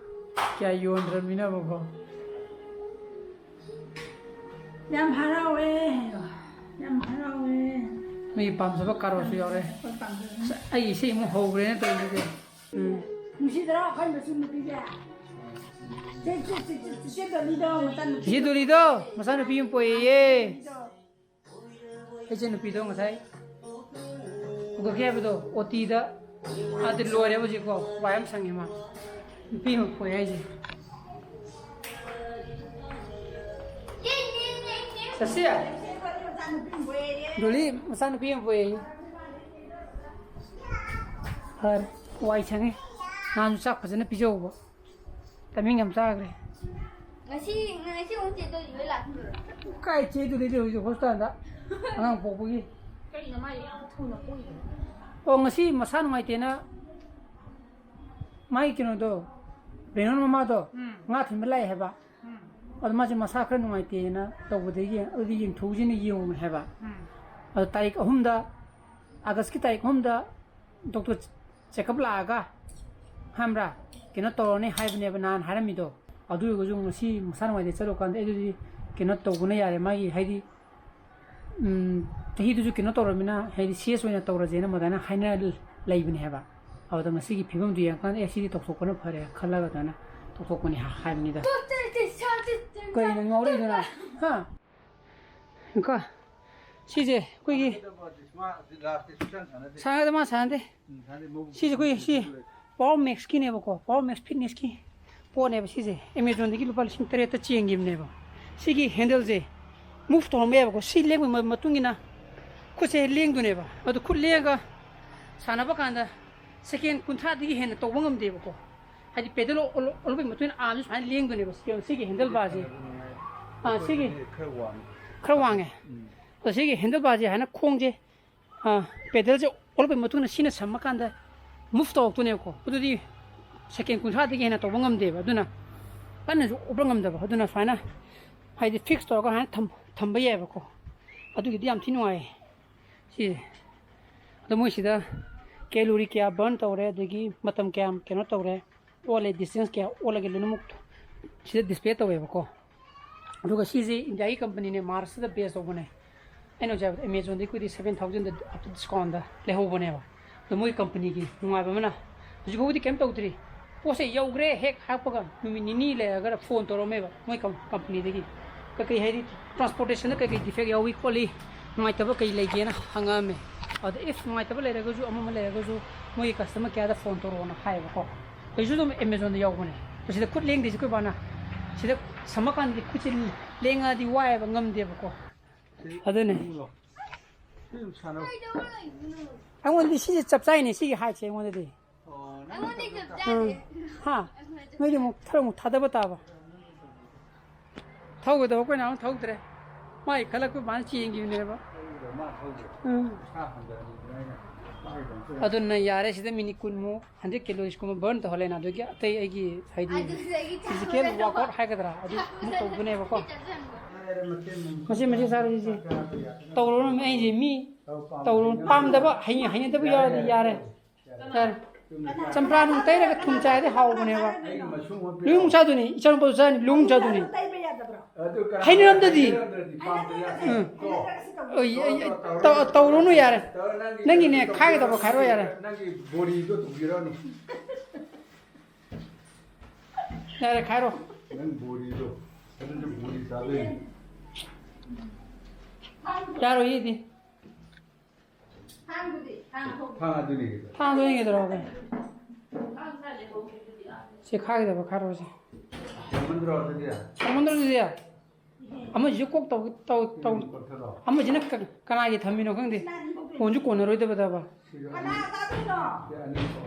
ꯀꯌꯥ ꯌꯣꯟꯗ꯭ꯔꯕꯅꯤꯅꯕꯀꯣ꯫ ꯌꯥꯝ ꯍꯔꯥꯎꯋꯦ꯫ ꯌꯥꯝ ꯍꯔꯥꯎꯋꯦ꯫ ꯃꯤ ꯄꯥꯝꯖꯕ ꯀꯥꯔꯣꯠꯁꯨ ꯌꯥꯎꯔꯦ꯫ ꯑꯩꯈꯣꯏ ꯄꯥꯝꯖꯕ꯫ ꯑꯁ, ꯑꯩ ꯏꯁꯩ ꯑꯃꯨꯛ ꯍꯧꯈ꯭ꯔꯦꯅ ꯇꯧꯔꯤꯁꯦ꯫ ꯎꯝ꯫ ꯅꯨꯡꯁꯤꯗ꯭ꯔꯥ ꯑꯩꯈꯣꯏ ꯃꯆꯨ ꯅꯨꯄꯤꯁꯦ? ꯆꯦ, ꯆꯦ, ꯆꯦ, ꯆꯦ, ꯆꯦ ꯗꯣꯂꯤꯗꯣ ꯃꯆꯥ ꯅꯨꯄꯤ꯫ ꯆꯦ ꯗꯣꯂꯤꯗꯣ ꯃꯆꯥ ꯅꯨꯄꯤ ꯑꯃ ꯄꯣꯛꯑꯦꯌꯦ꯫ ꯑꯩꯁꯦ ꯅꯨꯄꯤꯗꯣ ꯉꯁꯥꯏ ꯄꯨꯈꯠꯀꯦ ꯍꯥꯏꯕꯗꯣ ꯑꯣꯇꯤꯗ ꯑꯥꯗ ꯂꯣꯏꯔꯦ ꯍꯧꯖꯤꯛꯀꯣ꯫ ꯋꯥꯏ ꯌꯥꯝ ꯁꯪꯉꯦ ꯃꯥ꯫ ꯅꯨꯄꯤ ꯑꯃ ꯄꯣꯛꯑꯦ ꯍꯥꯏꯁꯦ꯫ ꯁꯁꯤ꯫ ꯗꯣꯂꯤ ꯃꯆꯥ ꯅꯨꯄꯤ ꯑꯃ ꯄꯣꯛꯑꯦ꯫ ꯐꯔꯦ꯫ ꯋꯥꯏ ꯁꯪꯉꯦ꯫ ꯅꯍꯥꯟꯁꯨ ꯆꯥꯛ ꯐꯖꯅ ꯄꯤꯖꯍꯧꯕ꯫ ꯇꯥꯏꯃꯤꯡ ꯌꯥꯝ ꯆꯥꯈ꯭ꯔꯦ꯫ ꯉꯁꯤ, ꯉꯁꯤ ꯑꯃꯨꯛ ꯆꯦ ꯗꯣꯂꯤ ꯍꯣꯏ ꯂꯥꯛꯇꯣꯏꯔꯣ? ꯀꯥꯏ ꯆꯦ ꯗꯣꯂꯤ ꯍꯧꯖꯤꯛ ꯍꯣꯁꯄꯤꯇꯥꯜꯗ ꯑꯉꯥꯡ ꯄꯣꯛꯄꯒꯤ꯫ ꯀꯩꯅꯣ ꯃꯥ ꯌꯥꯝ ꯊꯨꯅ ꯄꯣꯛꯏꯗꯣ? ꯑꯣ, ꯉꯁꯤ ꯃꯁꯥ ꯅꯨꯡꯉꯥꯏꯇꯦꯅ ꯃꯥꯒꯤ ꯀꯩꯅꯣꯗꯣ, ꯔꯦꯅꯣꯟ ꯃꯃꯥꯗꯣ ꯎꯝ꯫ ꯉꯥ ꯊꯤꯟꯕ ꯂꯥꯛꯑꯦ ꯍꯥꯏꯕ꯫ ꯎꯝ꯫ ꯑꯗꯣ ꯃꯥꯁꯦ ꯃꯁꯥ ꯈꯔ ꯅꯨꯡꯉꯥꯏꯇꯦꯅ ꯇꯧꯕꯗꯒꯤ ꯑꯗꯨꯗꯤ ꯌꯦꯡꯊꯣꯛꯎꯁꯤꯅ ꯌꯦꯡꯉꯨ ꯍꯥꯏꯕ꯫ ꯎꯝ꯫ ꯑꯗꯣ ꯇꯥꯔꯤꯛ ꯑꯍꯨꯝꯗ, ꯑꯥꯒꯁꯀꯤ ꯇꯥꯔꯤꯛ ꯑꯍꯨꯝꯗ ꯗꯣꯛꯇꯔ ꯆꯦꯛꯑꯞ ꯂꯥꯛꯑꯒ, ꯈꯪꯕ꯭ꯔꯥ, ꯀꯩꯅꯣ ꯇꯧꯔꯅꯤ ꯍꯥꯏꯕꯅꯦꯕ ꯅꯍꯥꯟ ꯍꯥꯏꯔꯝꯃꯤꯗꯣ꯫ ꯑꯗꯨ ꯑꯣꯏꯔꯒꯁꯨ ꯉꯁꯤ ꯃꯁꯥ ꯅꯨꯡꯉꯥꯏꯇꯦ ꯆꯠꯂꯨꯀꯥꯟꯗ ꯑꯩ ꯑꯗꯨꯗꯤ ꯀꯩꯅꯣ ꯇꯧꯕꯅ ꯌꯥꯔꯦ꯫ ꯃꯥꯒꯤ ꯍꯥꯏꯗꯤ, ꯎꯝ, ꯆꯍꯤꯗꯨꯁꯨ ꯀꯩꯅꯣ ꯇꯧꯔꯃꯤꯅ, ꯍꯥꯏꯗꯤ ꯁꯤꯔꯤꯌꯁ ꯑꯣꯏꯅ ꯇꯧꯔꯁꯦꯅ ꯑꯗꯨꯃꯥꯏꯅ ꯍꯥꯏꯅꯔ ꯂꯩꯕꯅꯦ ꯍꯥꯏꯕ꯫ ꯑꯗꯨꯗ ꯉꯁꯤꯒꯤ ꯐꯤꯕꯝꯗꯨ ꯌꯦꯡꯉꯀꯥꯟꯗ ꯑꯦ ꯁꯤꯗꯤ ꯇꯧꯊꯣꯛꯄꯅ ꯐꯔꯦ ꯈꯜꯂꯒ ꯑꯗꯨꯃꯥꯏꯅ ꯇꯧꯊꯣꯛꯄꯅꯤ ꯍꯥꯏꯕꯅꯤꯗ꯫ ꯀꯩꯅꯣ ꯉꯥꯎꯔꯛꯏꯗꯨꯅ? ꯍꯥ? ꯀꯣ, ꯁꯤꯁꯦ ꯑꯩꯈꯣꯏꯒꯤ ꯁꯥꯟꯅꯗꯦ, ꯃꯥ ꯁꯥꯟꯅꯗꯦ꯫ ꯁꯤꯁꯦ ꯑꯩꯈꯣꯏ ꯁꯤ ꯄꯋꯥꯔ ꯃꯦꯛꯁꯀꯤꯅꯦꯕꯀꯣ, ꯄꯋꯥꯔ ꯃꯦꯛꯁ ꯐꯤꯠꯅꯦꯁꯀꯤ ꯄꯣꯠꯅꯦꯕ ꯁꯤꯁꯦ꯫ ꯑꯦꯃꯦꯖꯣꯟꯗꯒꯤ ꯂꯨꯄꯥ ꯂꯤꯁꯤꯡ ꯇꯔꯦꯠꯇ ꯆꯦꯟꯈꯤꯕꯅꯦꯕ꯫ ꯁꯤꯒꯤ ꯍꯦꯟꯗꯜꯁꯦ ꯃꯨꯚ ꯇꯧꯔꯝꯕ ꯌꯥꯏꯕꯀꯣ꯫ ꯁꯤ ꯂꯦꯡꯕꯒꯤ ꯃ-, ꯃꯇꯨꯡ ꯏꯟꯅ ꯈꯨꯠꯁꯦ ꯂꯦꯡꯗꯣꯏꯅꯦꯕ꯫ ꯑꯗꯨ ꯈꯨꯠ ꯂꯦꯡꯉꯒ ꯁꯥꯟꯅꯕ ꯀꯥꯟꯗ ꯁꯦꯀꯦꯟ ꯀꯨꯟꯊ꯭ꯔꯥꯗꯒꯤ ꯍꯦꯟꯅ ꯇꯧꯕ ꯉꯝꯗꯦꯕꯀꯣ꯫ ꯍꯥꯏꯗꯤ ꯄꯦꯗꯜ ꯑꯣꯜꯂꯛꯄꯒꯤ ꯃꯇꯨꯡ ꯏꯟꯅ ꯑꯥꯔꯝꯁꯦ ꯁꯨꯃꯥꯏꯅ ꯂꯦꯡꯗꯣꯏꯅꯦꯕ, ꯁꯤꯒꯤ, ꯁꯤꯒꯤ ꯍꯦꯟꯗꯜ ꯕꯥꯔꯁꯦ꯫ ꯑꯥ, ꯁꯤꯒꯤ ꯈꯔ ꯋꯥꯡꯉꯤ꯫ ꯈꯔ ꯋꯥꯡꯉꯦ꯫ ꯎꯝ꯫ ꯑꯗꯣ ꯁꯤꯒꯤ ꯍꯦꯟꯗꯜ ꯕꯥꯔꯁꯦ ꯍꯥꯏꯅ ꯈꯣꯡꯁꯦ, ꯑꯥ, ꯄꯦꯗꯜꯁꯦ ꯑꯣꯜꯂꯛꯄꯒꯤ ꯃꯇꯨꯡ ꯏꯟꯅ ꯁꯤꯅ ꯁꯝꯃꯀꯥꯟꯗ ꯃꯨꯚ ꯇꯧꯔꯛꯇꯣꯏꯅꯦꯕꯀꯣ꯫ ꯑꯗꯨꯗꯤ ꯁꯦꯀꯦꯟ ꯀꯨꯟꯊ꯭ꯔꯥꯗꯒꯤ ꯍꯦꯟꯅ ꯇꯧꯕ ꯉꯝꯗꯦꯕ꯫ ꯑꯗꯨꯅ ꯀꯟꯅꯁꯨ ꯑꯣꯞꯄ ꯉꯝꯗꯕ꯫ ꯑꯗꯨꯅ ꯁꯨꯃꯥꯏꯅ ꯍꯥꯏꯗꯤ ꯐꯤꯛꯁ ꯇꯧꯔꯒ ꯁꯨꯃꯥꯏꯅ ꯊꯝ-, ꯊꯝꯕ ꯌꯥꯏꯑꯕꯀꯣ꯫ ꯑꯗꯨꯒꯤꯗꯤ ꯌꯥꯝ ꯊꯤ ꯅꯨꯡꯉꯥꯏꯌꯦ ꯁꯤꯁꯦ꯫ ꯑꯗꯣ ꯃꯣꯏꯁꯤꯗ ꯀꯦꯂꯣꯔꯤ ꯀꯌꯥ ꯕꯔꯟ ꯇꯧꯔꯦ, ꯑꯗꯒꯤ ꯃꯇꯝ ꯀꯌꯥꯝ ꯀꯩꯅꯣ ꯇꯧꯔꯦ, ꯑꯣꯜꯂꯦ, ꯗꯤꯁꯇꯦꯟꯁ ꯀꯌꯥ ꯑꯣꯜꯂꯒꯦ ꯂꯣꯏꯅꯃꯛ ꯁꯤꯗ ꯗꯤꯁꯄ꯭ꯂꯦ ꯇꯧꯋꯦꯕꯀꯣ꯫ ꯑꯗꯨꯒ ꯁꯤꯁꯦ ꯏꯟꯗꯤꯌꯥꯒꯤ ꯀꯝꯄꯅꯤꯅꯦ, ꯃꯥꯔꯁꯇ ꯕꯦꯁ ꯇꯧꯕꯅꯦ꯫ ꯑꯩꯅ ꯍꯧꯖꯤꯛ ꯍꯥꯏꯕꯗ ꯑꯦꯃꯦꯖꯣꯟꯗꯒꯤ ꯑꯩꯈꯣꯏꯗꯤ ꯁꯚꯦꯟ ꯊꯥꯎꯖꯟꯗ ꯑꯞꯇ ꯗꯤꯁꯀꯥꯎꯟꯗ ꯂꯩꯍꯧꯕꯅꯦꯕ꯫ ꯑꯗꯣ ꯃꯣꯏ ꯀꯝꯄꯅꯤꯒꯤ ꯅꯨꯡꯉꯥꯏꯕ ꯑꯃꯅ ꯍꯧꯖꯤꯛ ꯐꯥꯎꯕꯗꯤ ꯀꯩꯝ ꯇꯧꯗ꯭ꯔꯤ꯫ ꯄꯣꯠꯁꯦ ꯌꯧꯈ꯭ꯔꯦ ꯍꯦꯛ ꯍꯥꯞꯄꯒ ꯅꯨꯃꯤꯠ ꯅꯤꯅꯤ ꯂꯩꯔꯒ ꯐꯣꯟ ꯇꯧꯔꯛꯑꯝꯃꯦꯕ ꯃꯣꯏ ꯀꯝ-, ꯀꯝꯄꯅꯤꯗꯒꯤ꯫ ꯀꯩꯀꯩ ꯍꯥꯏꯗꯤ ꯇ꯭ꯔꯥꯟꯁꯄꯣꯔꯇꯦꯁꯟꯗ ꯀꯩꯀꯩ ꯗꯤꯐꯦꯛ ꯌꯥꯎꯏ ꯈꯣꯠꯂꯤ, ꯅꯨꯡꯉꯥꯏꯇꯕ ꯀꯩ ꯂꯩꯒꯦꯅ ꯍꯪꯉꯛꯑꯝꯃꯦ꯫ ꯑꯗ ꯏꯐ ꯅꯨꯡꯉꯥꯏꯇꯕ ꯂꯩꯔꯒꯁꯨ, ꯑꯃ ꯑꯃ ꯂꯩꯔꯒꯁꯨ ꯃꯣꯏꯒꯤ ꯀꯁꯇꯃꯔ ꯀꯦꯌꯔꯗ ꯐꯣꯟ ꯇꯧꯔꯛꯑꯣꯅ ꯍꯥꯏꯌꯦꯕꯀꯣ꯫ ꯍꯧꯖꯤꯛꯁꯨ ꯑꯗꯨꯝ ꯑꯦꯃꯦꯖꯣꯟꯗ ꯌꯥꯎꯕꯅꯦ꯫ ꯁꯤꯗ ꯈꯨꯠ ꯂꯦꯡꯗ꯭ꯔꯤꯁꯦ ꯑꯩꯈꯣꯏ ꯕꯥꯅ꯫ ꯁꯤꯗ ꯁꯝꯃꯀꯥꯟꯗꯗꯤ ꯈꯨꯠꯁꯦ ꯂꯦꯡꯉꯛꯑꯗꯤ ꯋꯥꯏꯑꯦꯕ, ꯉꯝꯗꯦꯕꯀꯣ꯫ ꯑꯗꯨꯅꯦ꯫ ꯁꯤ ꯑꯗꯨꯝ ꯁꯥꯟꯅꯧ꯫ ꯑꯩꯉꯣꯟꯗꯗꯤ ꯁꯤꯁꯦ ꯆꯞ ꯆꯥꯏꯅꯦ, ꯁꯤꯒꯤ ꯍꯥꯏꯠꯁꯦ ꯑꯩꯉꯣꯟꯗꯗꯤ꯫ ꯑꯣ, ꯅꯪ ꯑꯩꯉꯣꯟꯗ ꯆꯞ ꯎꯝ꯫ ꯆꯥꯗꯦ꯫ ꯍꯥ? ꯅꯣꯏꯗꯤ ꯑꯃꯨꯛ ꯈꯔ ꯑꯃꯨꯛ ꯊꯥꯗꯕ ꯇꯥꯕ꯫ ꯊꯧꯒꯗꯕ ꯑꯩꯈꯣꯏꯅ ꯑꯃꯨꯛ ꯊꯧꯗ꯭ꯔꯦ꯫ ꯃꯥꯏ ꯈꯜꯂꯛꯄ ꯃꯥꯅ ꯆꯦꯟꯈꯤꯕꯅꯦꯕ꯫ ꯊꯧꯕꯗꯣ ꯃꯥ ꯊꯧꯗ꯭ꯔꯦ꯫ ꯎꯝ꯫ ꯏꯁꯥ ꯍꯟꯊꯔꯛꯄꯅꯤꯅ ꯑꯩꯅ ꯃꯥꯒꯤ ꯑꯗꯨꯝ ꯊꯧ-, ꯑꯗꯨꯅ ꯌꯥꯔꯦ, ꯁꯤꯗ ꯃꯤꯅꯤꯠ ꯀꯨꯟꯃꯨꯛ ꯍꯟꯗ꯭ꯔꯦꯠ ꯀꯦꯂꯣꯔꯤꯁꯀꯨꯝꯕ ꯕꯔꯟ ꯇꯧꯍꯜꯂꯦꯅ, ꯑꯗꯨꯒꯤ ꯑꯇꯩ ꯑꯩꯒꯤ ꯍꯥꯏꯗꯤ ꯑꯗꯨꯗꯒꯤ ꯐꯤꯖꯤꯀꯦꯜ ꯆꯥꯕꯗ ꯋꯥꯛꯑꯥꯎꯠ ꯍꯥꯏꯒꯗ꯭ꯔꯥ ꯑꯗꯨ ꯑꯃꯨꯛ ꯇꯧꯗꯣꯏꯅꯦꯕꯀꯣ꯫ ꯆꯠꯁꯟꯕ꯫ ꯃꯆꯦꯠ ꯃꯆꯦꯠ ꯆꯥꯔꯨꯁꯤ꯫ ꯇꯧꯔꯨꯅꯨ, ꯑꯩꯁꯦ ꯃꯤ ꯇꯧꯔꯨ-, ꯄꯥꯝꯗꯕ ꯍꯩ-, ꯍꯩꯅꯗꯕ ꯌꯥꯎꯔꯗꯤ ꯌꯥꯔꯦ꯫ ꯌꯥꯔꯦ꯫ ꯆꯝꯄ꯭ꯔꯥ ꯅꯨꯡ ꯇꯩꯔꯒ ꯊꯨꯝ ꯆꯥꯏꯔꯗꯤ ꯍꯥꯎꯕꯅꯦꯕ꯫ ꯂꯨꯍꯣꯡ ꯆꯥꯗꯣꯏꯅꯤ, ꯏꯆꯥꯅꯨꯄꯥꯁꯨ ꯆꯥꯅꯤ, ꯂꯨꯍꯣꯡ ꯆꯥꯗꯣꯏꯅꯤ꯫ ꯇꯩꯕ ꯌꯥꯗꯕ꯭ꯔꯣ? ꯑꯗꯨ ꯀꯅꯥ ꯍꯩꯅꯔꯝꯗꯗꯤ꯫ ꯍꯩꯅꯔꯝꯗ꯭ꯔꯗꯤ ꯄꯥꯝꯗ ꯌꯥꯗꯦ꯫ ꯎꯝ꯫ ꯇꯣ꯫ ꯑꯣ, ꯑꯩ, ꯑꯩ, ꯇꯧ-, ꯇꯧꯔꯨꯅꯨ ꯌꯥꯔꯦ꯫ ꯅꯪꯒꯤꯅꯦ, ꯈꯥꯏꯒꯗꯕ ꯈꯥꯏꯔꯣ ꯌꯥꯔꯦ꯫ ꯅꯪꯒꯤ ꯕꯣꯔꯤꯗꯣ ꯇꯧꯕꯤꯔꯣꯅꯦ꯫ ꯌꯥꯔꯦ, ꯈꯥꯏꯔꯣ꯫ ꯅꯪ ꯕꯣꯔꯤꯗꯣ꯫ ꯑꯗꯨꯁꯨ ꯕꯣꯔꯤ ꯆꯥꯗꯣꯏꯅꯤ꯫ ꯌꯥꯔꯣꯏ, ꯏꯗꯤ꯫ ꯊꯥꯡꯗꯨꯗꯤ? ꯊꯥꯡ ꯊꯣꯛ-, ꯊꯥꯡ ꯑꯗꯨꯅꯤ꯫ ꯊꯥꯡꯗꯣ ꯌꯦꯡꯒꯦ ꯇꯧꯔꯒ꯫ ꯊꯥꯡ ꯁꯥꯏꯗ ꯍꯧꯈꯤꯕꯗꯨꯗꯤ ꯑꯥ꯫ ꯁꯤ ꯈꯥꯏꯒꯗꯕ ꯈꯥꯏꯔꯣꯁꯦ꯫ ꯌꯥꯝꯃꯟꯗ꯭ꯔꯣ ꯑꯗꯨꯗꯤ? ꯌꯥꯝꯃꯟꯗ꯭ꯔꯣ ꯑꯗꯨꯗꯤ? ꯑꯃꯁꯤꯁꯨ ꯀꯣꯛ ꯇꯧ-, ꯇꯧ-, ꯇꯧ-, ꯀꯛꯊꯠꯂꯣ꯫ ꯑꯃꯁꯤꯅ ꯀ-, ꯀꯅꯥꯒꯤ ꯊꯝꯃꯤꯅꯣ ꯈꯪꯗꯦ꯫ ꯀꯣꯟꯁꯨ ꯀꯣꯟꯅꯔꯣꯏꯗꯕꯗꯕ꯫ ꯁꯤꯒ ꯀꯅꯥ ꯆꯥꯗꯣꯏꯅꯣ? ꯁꯤ ꯑꯅꯤ ꯀꯣ꯫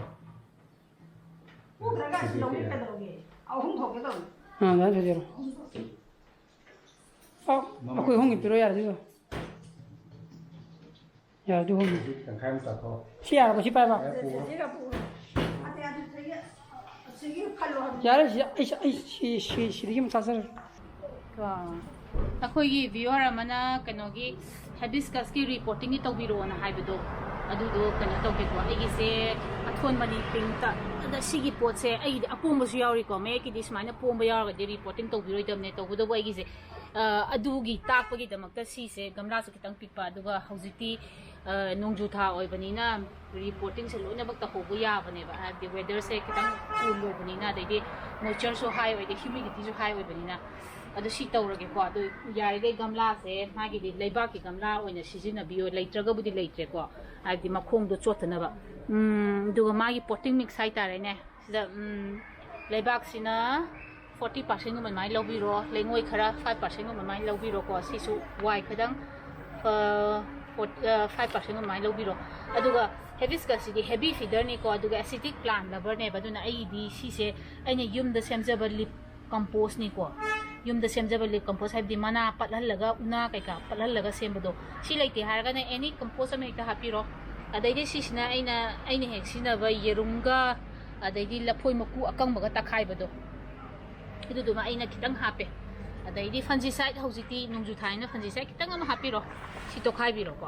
ꯄꯨꯗ꯭ꯔꯒ ꯑꯁꯤ ꯂꯧꯒꯦ ꯀꯩꯗꯧꯔꯒꯦ? ꯑꯍꯨꯝ ꯊꯣꯛꯀꯦ ꯇꯧꯅꯤ꯫ ꯑꯥ, ꯑꯗꯨꯃꯥꯏꯅ ꯇꯧꯖꯔꯣ꯫ ꯑꯣ, ꯑꯩꯈꯣꯏ ꯑꯍꯨꯝꯒꯤ ꯄꯤꯔꯣ ꯌꯥꯔꯦ ꯑꯗꯨꯗꯣ꯫ ꯌꯥꯔꯦ ꯑꯗꯨ ꯑꯍꯨꯝꯒꯤ꯫ ꯍꯧꯖꯤꯛ ꯇꯪꯈꯥꯏ ꯑꯃ ꯆꯥꯊꯣꯛꯑꯣ꯫ ꯁꯤ ꯌꯥꯔꯕ ꯁꯤ ꯄꯥꯏꯕ? ꯌꯥꯔꯦ, ꯄꯨꯔꯣ꯫ ꯁꯤꯒ ꯄꯨꯔꯣ꯫ ꯑꯇꯩ ꯑꯗꯨꯗꯒꯤ ꯑꯁꯤꯒꯤ ꯈꯜꯂꯣ ꯍꯥꯏꯕꯅꯤ꯫ ꯌꯥꯔꯦ ꯁꯤ ꯑꯩ ꯑꯩ ꯁꯤ ꯁꯤ ꯁꯤꯗꯒꯤ ꯑꯃ ꯆꯥꯖꯔꯒꯦ꯫ ꯑꯩꯈꯣꯏꯒꯤ viewer ꯑꯃꯅ ꯀꯩꯅꯣꯒꯤ hibiscus ꯀꯤ repotting ꯒꯤ ꯇꯧꯕꯤꯔꯛꯑꯣꯅ ꯍꯥꯏꯕꯗꯣ, ꯑꯗꯨꯗꯣ ꯀꯩꯅꯣ ꯇꯧꯒꯦꯀꯣ, ꯑꯩꯒꯤꯁꯦ ꯑꯊꯣꯟꯕꯅꯤ pink ꯇ꯫ ꯑꯗ ꯁꯤꯒꯤ ꯄꯣꯠꯁꯦ ꯑꯩꯒꯤꯗꯤ ꯑꯄꯣꯝꯕꯁꯨ ꯌꯥꯎꯔꯤꯀꯣ, ꯃꯌꯦꯛꯀꯤꯗꯤ ꯁꯨꯃꯥꯏꯅ ꯄꯣꯝꯕ ꯌꯥꯎꯔꯒꯗꯤ repotting ꯇꯧꯕꯤꯔꯣꯏꯗꯕꯅꯦ꯫ ꯇꯧꯕꯇꯕꯨ ꯑꯩꯒꯤꯁꯦ, ꯑ, ꯑꯗꯨꯒꯤ ꯇꯥꯛꯄꯒꯤꯗꯃꯛꯇ ꯁꯤꯁꯦ ꯒꯝꯂꯥꯁꯨ ꯈꯤꯇꯪ ꯄꯤꯛꯄ, ꯑꯗꯨꯒ ꯍꯧꯖꯤꯛꯇꯤ, ꯑ, ꯅꯣꯡꯖꯨ ꯊꯥ ꯑꯣꯏꯕꯅꯤꯅ repotting ꯁꯦ ꯂꯣꯏꯅꯃꯛ ꯇꯧꯍꯧꯕ ꯌꯥꯕꯅꯦꯕ, ꯍꯥꯏꯕꯗꯤ weather ꯁꯦ ꯈꯤꯇꯪ cool ꯑꯣꯏꯕꯅꯤꯅ, ꯑꯗꯩꯗꯤ moisture ꯁꯨ high ꯑꯣꯏꯗꯦ, humidity ꯁꯨ high ꯑꯣꯏꯕꯅꯤꯅ꯫ ꯑꯗꯨ ꯁꯤ ꯇꯧꯔꯒꯦꯀꯣ꯫ ꯑꯗꯨ ꯌꯥꯔꯤꯈꯩ ꯒꯝꯂꯥꯁꯦ ꯃꯥꯒꯤꯗꯤ ꯂꯩꯕꯥꯛꯀꯤ ꯒꯝꯂꯥ ꯑꯣꯏꯅ ꯁꯤꯖꯤꯟꯅꯕꯤꯌꯣ, ꯂꯩꯇ꯭ꯔꯒꯕꯨꯗꯤ ꯂꯩꯇ꯭ꯔꯦꯀꯣ, ꯍꯥꯏꯕꯗꯤ ꯃꯈꯣꯡꯗꯣ ꯆꯣꯠꯇꯅꯕ꯫ ꯎꯝ, ꯑꯗꯨꯒ ꯃꯥꯒꯤ potting mix ꯍꯥꯏꯇꯥꯔꯦꯅꯦ, ꯁꯤꯗ, ꯎꯝ, ꯂꯩꯕꯥꯛꯁꯤꯅ forty percent ꯒꯨꯝꯕ ꯑꯗꯨꯃꯥꯏꯅ ꯂꯧꯕꯤꯔꯣ, ꯂꯩꯉꯣꯏ ꯈꯔ five percent ꯒꯨꯝꯕ ꯑꯗꯨꯃꯥꯏꯅ ꯂꯧꯕꯤꯔꯣꯀꯣ꯫ ꯁꯤꯁꯨ ꯋꯥꯏ ꯈꯤꯇꯪ, ꯑ, ꯐꯣꯔ-, ꯑ, five percent ꯒꯨꯝꯕ ꯑꯗꯨꯃꯥꯏꯅ ꯂꯧꯕꯤꯔꯣ꯫ ꯑꯗꯨꯒ hibiscus ꯁꯤꯗꯤ heavy feeder ꯅꯤꯀꯣ, ꯑꯗꯨꯒ acidic plant lover ꯅꯦꯕ, ꯑꯗꯨꯅ ꯑꯩꯒꯤꯗꯤ ꯁꯤꯁꯦ ꯑꯩꯅ ꯌꯨꯝꯗ ꯁꯦꯝꯖꯕ leaf compost ꯅꯤꯀꯣ꯫ ꯌꯨꯝꯗ ꯁꯦꯝꯖꯕ leaf compost ꯍꯥꯏꯕꯗꯤ ꯃꯅꯥ ꯄꯠꯍꯜꯂꯒ, ꯎꯅꯥ ꯀꯩꯀꯥ ꯄꯠꯍꯜꯂꯒ ꯁꯦꯝꯕꯗꯣ꯫ ꯁꯤ ꯂꯩꯇꯦ ꯍꯥꯏꯔꯒꯅ any compost ꯑꯃ ꯍꯦꯛꯇ ꯍꯥꯞꯄꯤꯔꯣ꯫ ꯑꯗꯩꯗꯤ ꯁꯤꯁꯤꯅ ꯑꯩꯅ, ꯑꯩꯅ ꯍꯦꯛ ꯁꯤꯖꯤꯟꯅꯕ ꯌꯦꯔꯨꯝꯒ, ꯑꯗꯩꯗꯤ ꯂꯐꯣꯏ ꯃꯀꯨ ꯑꯀꯪꯕꯒ ꯇꯛꯈꯥꯏꯕꯗꯣ, ꯑꯗꯨꯗꯨꯃ ꯑꯩꯅ ꯈꯤꯇꯪ ꯍꯥꯞꯄꯦ꯫ ꯑꯗꯩꯗꯤ fungicide, ꯍꯧꯖꯤꯛꯇꯤ ꯅꯣꯡꯖꯨ ꯊꯥꯅꯤꯅ fungicide ꯈꯤꯇꯪ ꯑꯃ ꯍꯥꯞꯄꯤꯔꯣ꯫ ꯁꯤ ꯇꯣꯈꯥꯏꯕꯤꯔꯣꯀꯣ꯫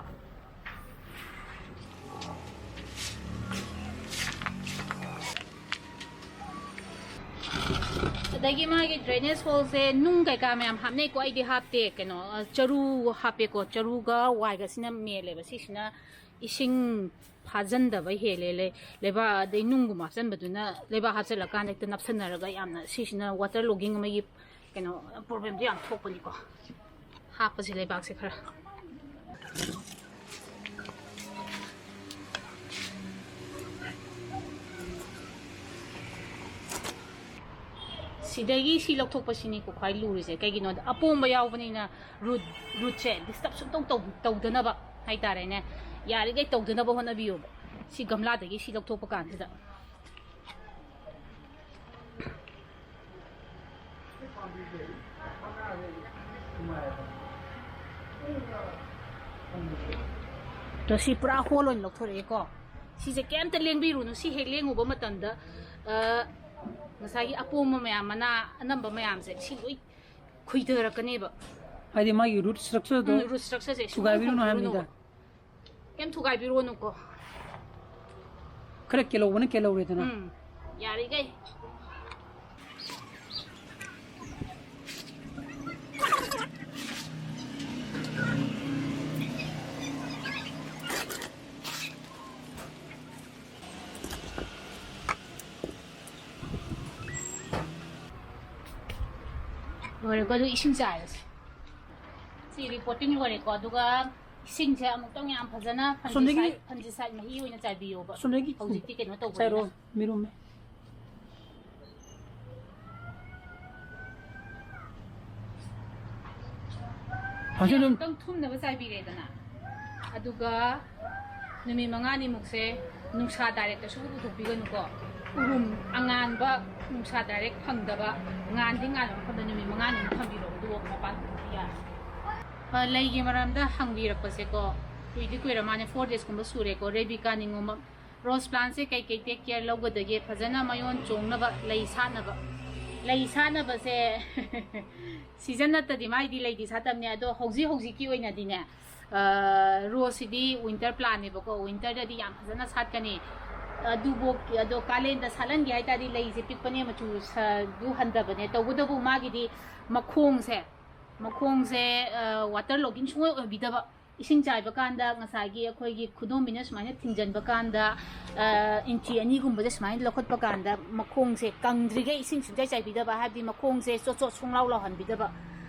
ꯑꯗꯒꯤ ꯃꯥꯒꯤ drainage hole ꯁꯦ ꯅꯨꯡ ꯀꯩꯀꯥ ꯃꯌꯥꯝ ꯍꯥꯞꯅꯩꯀꯣ, ꯑꯩꯗꯤ ꯍꯥꯞꯇꯦ꯫ ꯀꯩꯅꯣ, ꯑ, ꯆꯔꯨ ꯍꯥꯞꯄꯦꯀꯣ, ꯆꯔꯨꯒ ꯋꯥꯏꯒꯁꯤꯅ ꯃꯦꯜꯂꯦꯕ꯫ ꯁꯤꯁꯤꯅ ꯏꯁꯤꯡ ꯐꯥꯖꯟꯗꯕ ꯍꯦꯜꯂꯦ꯫ ꯂꯩ-, ꯂꯩꯕꯥꯛ ꯑꯗꯩ ꯅꯨꯡꯒꯨꯝꯕ ꯍꯥꯞꯆꯟꯕꯗꯨꯅ, ꯂꯩꯕꯥꯛ ꯍꯥꯞꯆꯜꯂꯀꯥꯟꯗ ꯍꯦꯛꯇ ꯅꯞꯁꯟꯅꯔꯒ ꯌꯥꯝꯅ ꯁꯤꯁꯤꯅ water logging ꯑꯃꯒꯤ ꯀꯩꯅꯣ, problem ꯗꯣ ꯌꯥꯝ ꯊꯣꯛꯄꯅꯤꯀꯣ꯫ ꯍꯥꯞꯄꯁꯤ ꯂꯩꯕꯥꯛꯁꯦ ꯈꯔ꯫ ꯁꯤꯗꯒꯤ ꯁꯤ ꯂꯧꯊꯣꯛꯄꯁꯤꯅꯤꯀꯣ ꯈ꯭ꯋꯥꯏ ꯂꯨꯔꯤꯁꯦ꯫ ꯀꯩꯒꯤꯅꯣꯗ ꯑꯄꯣꯝꯕ ꯌꯥꯎꯕꯅꯤꯅ root, root ꯁꯦ disturb ꯁꯨꯡꯇꯧ ꯇꯧ-, ꯇꯧꯗꯅꯕ ꯍꯥꯏꯇꯥꯔꯦꯅꯦ꯫ ꯌꯥꯔꯤꯈꯩ ꯇꯧꯗꯅꯕ ꯍꯣꯠꯅꯕꯤꯌꯣꯕ꯫ ꯁꯤ ꯒꯝꯂꯥꯗꯒꯤ ꯁꯤ ꯂꯧꯊꯣꯛꯄ ꯀꯥꯟꯁꯤꯗ꯫ ꯑꯗꯣ ꯁꯤ ꯄꯨꯔꯥ ꯍꯣꯜ ꯑꯣꯏꯅ ꯂꯧꯊꯣꯔꯛꯑꯦꯀꯣ꯫ ꯁꯤꯁꯦ ꯀꯩꯝꯇ ꯂꯦꯡꯕꯤꯔꯨꯅꯨ꯫ ꯁꯤ ꯍꯦꯛ ꯂꯦꯡꯉꯨꯕ ꯃꯇꯝꯗ, ꯑ, ꯉꯁꯥꯏꯒꯤ ꯑꯄꯣꯝꯕ ꯃꯌꯥꯝ, ꯃꯅꯥ ꯑꯅꯝꯕ ꯃꯌꯥꯝꯁꯦ ꯁꯤ ꯂꯣꯏ ꯈꯨꯏꯊꯔꯛꯀꯅꯦꯕ꯫ ꯍꯥꯏꯗꯤ ꯃꯥꯒꯤ root structureꯗꯣ ꯎꯝ, root structureꯁꯦ ꯁꯨꯡ ꯊꯨꯒꯥꯏꯕꯤꯔꯨꯅꯨ ꯍꯥꯏꯕꯅꯤꯗ꯫ ꯊꯨꯒꯥꯏꯕꯤꯔꯨꯅꯨꯕ꯫ ꯀꯩꯝ ꯊꯨꯒꯥꯏꯕꯤꯔꯣꯅꯨꯀꯣ꯫ ꯈꯔ ꯀꯦꯜꯍꯧꯕꯅ ꯀꯦꯜꯍꯧꯔꯦꯗꯅ꯫ ꯎꯝ, ꯌꯥꯔꯤꯈꯩ꯫ ꯂꯣꯏꯔꯦꯀꯣ, ꯑꯗꯨ ꯏꯁꯤꯡ ꯆꯥꯏꯔꯁꯦ꯫ ꯁꯤ reporting ꯂꯣꯏꯔꯦꯀꯣ, ꯑꯗꯨꯒ ꯏꯁꯤꯡꯁꯦ ꯑꯃꯨꯛꯇꯪ ꯌꯥꯝ ꯐꯖꯅ ꯑꯁꯣꯝꯗꯒꯤ fungicide, fungicide ꯃꯍꯤ ꯑꯣꯏꯅ ꯆꯥꯏꯕꯤꯌꯣꯕ꯫ ꯑꯁꯣꯝꯗꯒꯤ ꯍꯧꯖꯤꯛꯇꯤ ꯀꯩꯅꯣ ꯇꯧꯕꯅꯤꯅ꯫ ꯆꯥꯏꯔꯣ, ꯃꯤꯔꯨꯝꯃꯦ꯫ ꯍꯧꯖꯤꯛ ꯑꯗꯨꯝ ꯑꯃꯨꯛꯇꯪ ꯊꯨꯝꯅꯕ ꯆꯥꯏꯕꯤꯔꯦꯗꯅ, ꯑꯗꯨꯒ ꯅꯨꯃꯤꯠ ꯃꯉꯥꯅꯤꯃꯨꯛꯁꯦ ꯅꯨꯡꯁꯥ directꯁꯨ ꯎꯊꯣꯛꯄꯤꯒꯅꯨꯀꯣ꯫ ꯎꯔꯨꯝ ꯑꯉꯥꯟꯕ, ꯅꯨꯡꯁꯥ direct ꯐꯪꯗꯕ, ꯉꯥꯟꯗꯤ ꯉꯥꯟꯕ ꯃꯐꯝꯗ ꯅꯨꯃꯤꯠ ꯃꯉꯥꯅꯤꯃꯨꯛ ꯊꯝꯕꯤꯔꯣ, ꯑꯗꯨꯒ ꯃꯄꯥꯟ ꯊꯣꯛꯄꯗꯤ ꯌꯥꯔꯦ꯫ ꯑ, ꯂꯩꯒꯤ ꯃꯔꯝꯗ ꯍꯪꯕꯤꯔꯛꯄꯁꯦꯀꯣ, ꯀꯨꯏꯗꯤ ꯀꯨꯏꯔ ꯃꯥꯅꯦ, four daysꯀꯨꯝꯕ ꯁꯨꯔꯦꯀꯣ꯫ ꯔꯦꯕꯤꯀꯥ ꯅꯤꯉꯣꯝꯕꯝ, rose plantꯁꯦ ꯀꯩꯀꯩ take care ꯂꯧꯒꯗꯒꯦ ꯐꯖꯅ ꯃꯌꯣꯟ ꯆꯣꯡꯅꯕ, ꯂꯩ ꯁꯥꯠꯅꯕ? ꯂꯩ ꯁꯥꯠꯅꯕꯁꯦ season ꯅꯠꯇꯗꯤ ꯃꯥꯏꯗꯤ ꯂꯩꯗꯤ ꯁꯥꯠꯇꯕꯅꯦ, ꯑꯗꯣ ꯍꯧꯖꯤꯛ ꯍꯧꯖꯤꯛꯀꯤ ꯑꯣꯏꯅꯗꯤꯅꯦ, ꯑ, roseꯁꯤꯗꯤ winter plantꯅꯦꯕꯀꯣ, winterꯗꯗꯤ ꯌꯥꯝ ꯐꯖꯅ ꯁꯥꯠꯀꯅꯤ꯫ ꯑꯗꯨꯕꯨ, ꯑꯗꯣ ꯀꯥꯂꯦꯟꯗ ꯁꯥꯠꯍꯟꯒꯦ ꯍꯥꯏ ꯇꯥꯔꯗꯤ ꯂꯩꯁꯦ ꯄꯤꯛꯄꯅꯦ, ꯃꯆꯨ ꯁ-, ꯗꯨ ꯍꯟꯊꯕꯅꯦ꯫ ꯇꯧꯕꯇꯕꯨ ꯃꯥꯒꯤꯗꯤ ꯃꯈꯣꯡꯁꯦ, ꯃꯈꯣꯡꯁꯦ, ꯑ, water logging ꯁꯨꯡꯑꯣꯏ ꯑꯣꯏꯕꯤꯗꯕ, ꯏꯁꯤꯡ ꯆꯥꯏꯕ ꯀꯥꯟꯗ ꯉꯁꯥꯏꯒꯤ ꯑꯩꯈꯣꯏꯒꯤ ꯈꯨꯗꯣꯝꯕꯤꯅ ꯁꯨꯃꯥꯏꯅ ꯊꯤꯡꯖꯤꯟꯕ ꯀꯥꯟꯗ, ꯑ, ꯏꯟꯆꯤ ꯑꯅꯤꯒꯨꯝꯕꯁꯦ ꯁꯨꯃꯥꯏꯅ ꯂꯧꯈꯠꯄ ꯀꯥꯟꯗ ꯃꯈꯣꯡꯁꯦ ꯀꯪꯗ꯭ꯔꯤꯈꯩ ꯏꯁꯤꯡ ꯁꯨꯡꯆꯥꯏ ꯆꯥꯏꯕꯤꯗꯕ, ꯍꯥꯏꯕꯗꯤ ꯃꯈꯣꯡꯁꯦ ꯆꯣꯠ ꯆꯣꯠ ꯁꯨꯡꯂꯥꯎ ꯂꯥꯎꯍꯟꯕꯤꯗꯕ,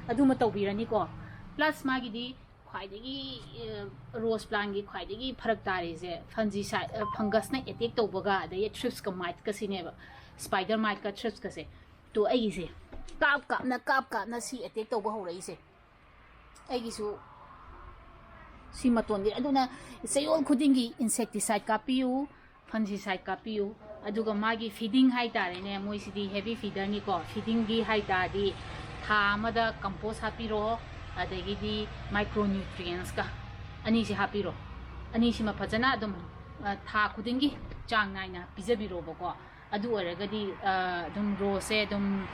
ꯑꯗꯨꯃ ꯇꯧꯕꯤꯔꯅꯤꯀꯣ꯫ Plus ꯃꯥꯒꯤꯗꯤ ꯈ꯭ꯋꯥꯏꯗꯒꯤ, ꯑ, rose plantꯒꯤ ꯈ꯭ꯋꯥꯏꯗꯒꯤ ꯐꯔꯛ ꯇꯥꯔꯤꯁꯦ fungicide, ꯑ, fungusꯅ attack ꯇꯧꯕꯒ, ꯑꯗꯩ thrips ꯀ mite ꯀ ꯁꯤꯅꯦꯕ, spider mite ꯀ thrips ꯀꯁꯦ꯫ ꯇꯣ ꯑꯩꯒꯤꯁꯦ ꯀꯥꯞ ꯀꯥꯞꯅ, ꯀꯥꯞ ꯀꯥꯞꯅ ꯁꯤ attack ꯇꯧꯕ ꯍꯧꯔꯛꯏꯁꯦ꯫ ꯑꯩꯒꯤꯁꯨ ꯁꯤ ꯃꯇꯣꯟꯗꯤ, ꯑꯗꯨꯅ ꯆꯌꯣꯜ ꯈꯨꯗꯤꯡꯒꯤ insecticide ꯀꯥꯞꯄꯤꯌꯨ, fungicide ꯀꯥꯞꯄꯤꯌꯨ꯫ ꯑꯗꯨꯒ ꯃꯥꯒꯤ feeding ꯍꯥꯏꯇꯥꯔꯦꯅꯦ, ꯃꯣꯏꯁꯤꯗꯤ heavy feederꯅꯤꯀꯣ꯫ Feedingꯒꯤ ꯍꯥꯏꯇꯥꯔꯗꯤ ꯊꯥ ꯑꯃꯗ compost ꯍꯥꯞꯄꯤꯔꯣ, ꯑꯗꯒꯤꯗꯤ micronutrientsꯀ, ꯑꯅꯤꯁꯤ ꯍꯥꯞꯄꯤꯔꯣ꯫ ꯑꯅꯤꯁꯤꯃ ꯐꯖꯅ ꯑꯗꯨꯝ, ꯑ, ꯊꯥ ꯈꯨꯗꯤꯡꯒꯤ ꯆꯥꯡ ꯅꯥꯏꯅ ꯄꯤꯖꯕꯤꯔꯣꯕꯀꯣ꯫ ꯑꯗꯨ ꯑꯣꯏꯔꯒꯗꯤ, ꯑ, ꯑꯗꯨꯝ roseꯁꯦ ꯑꯗꯨꯝ,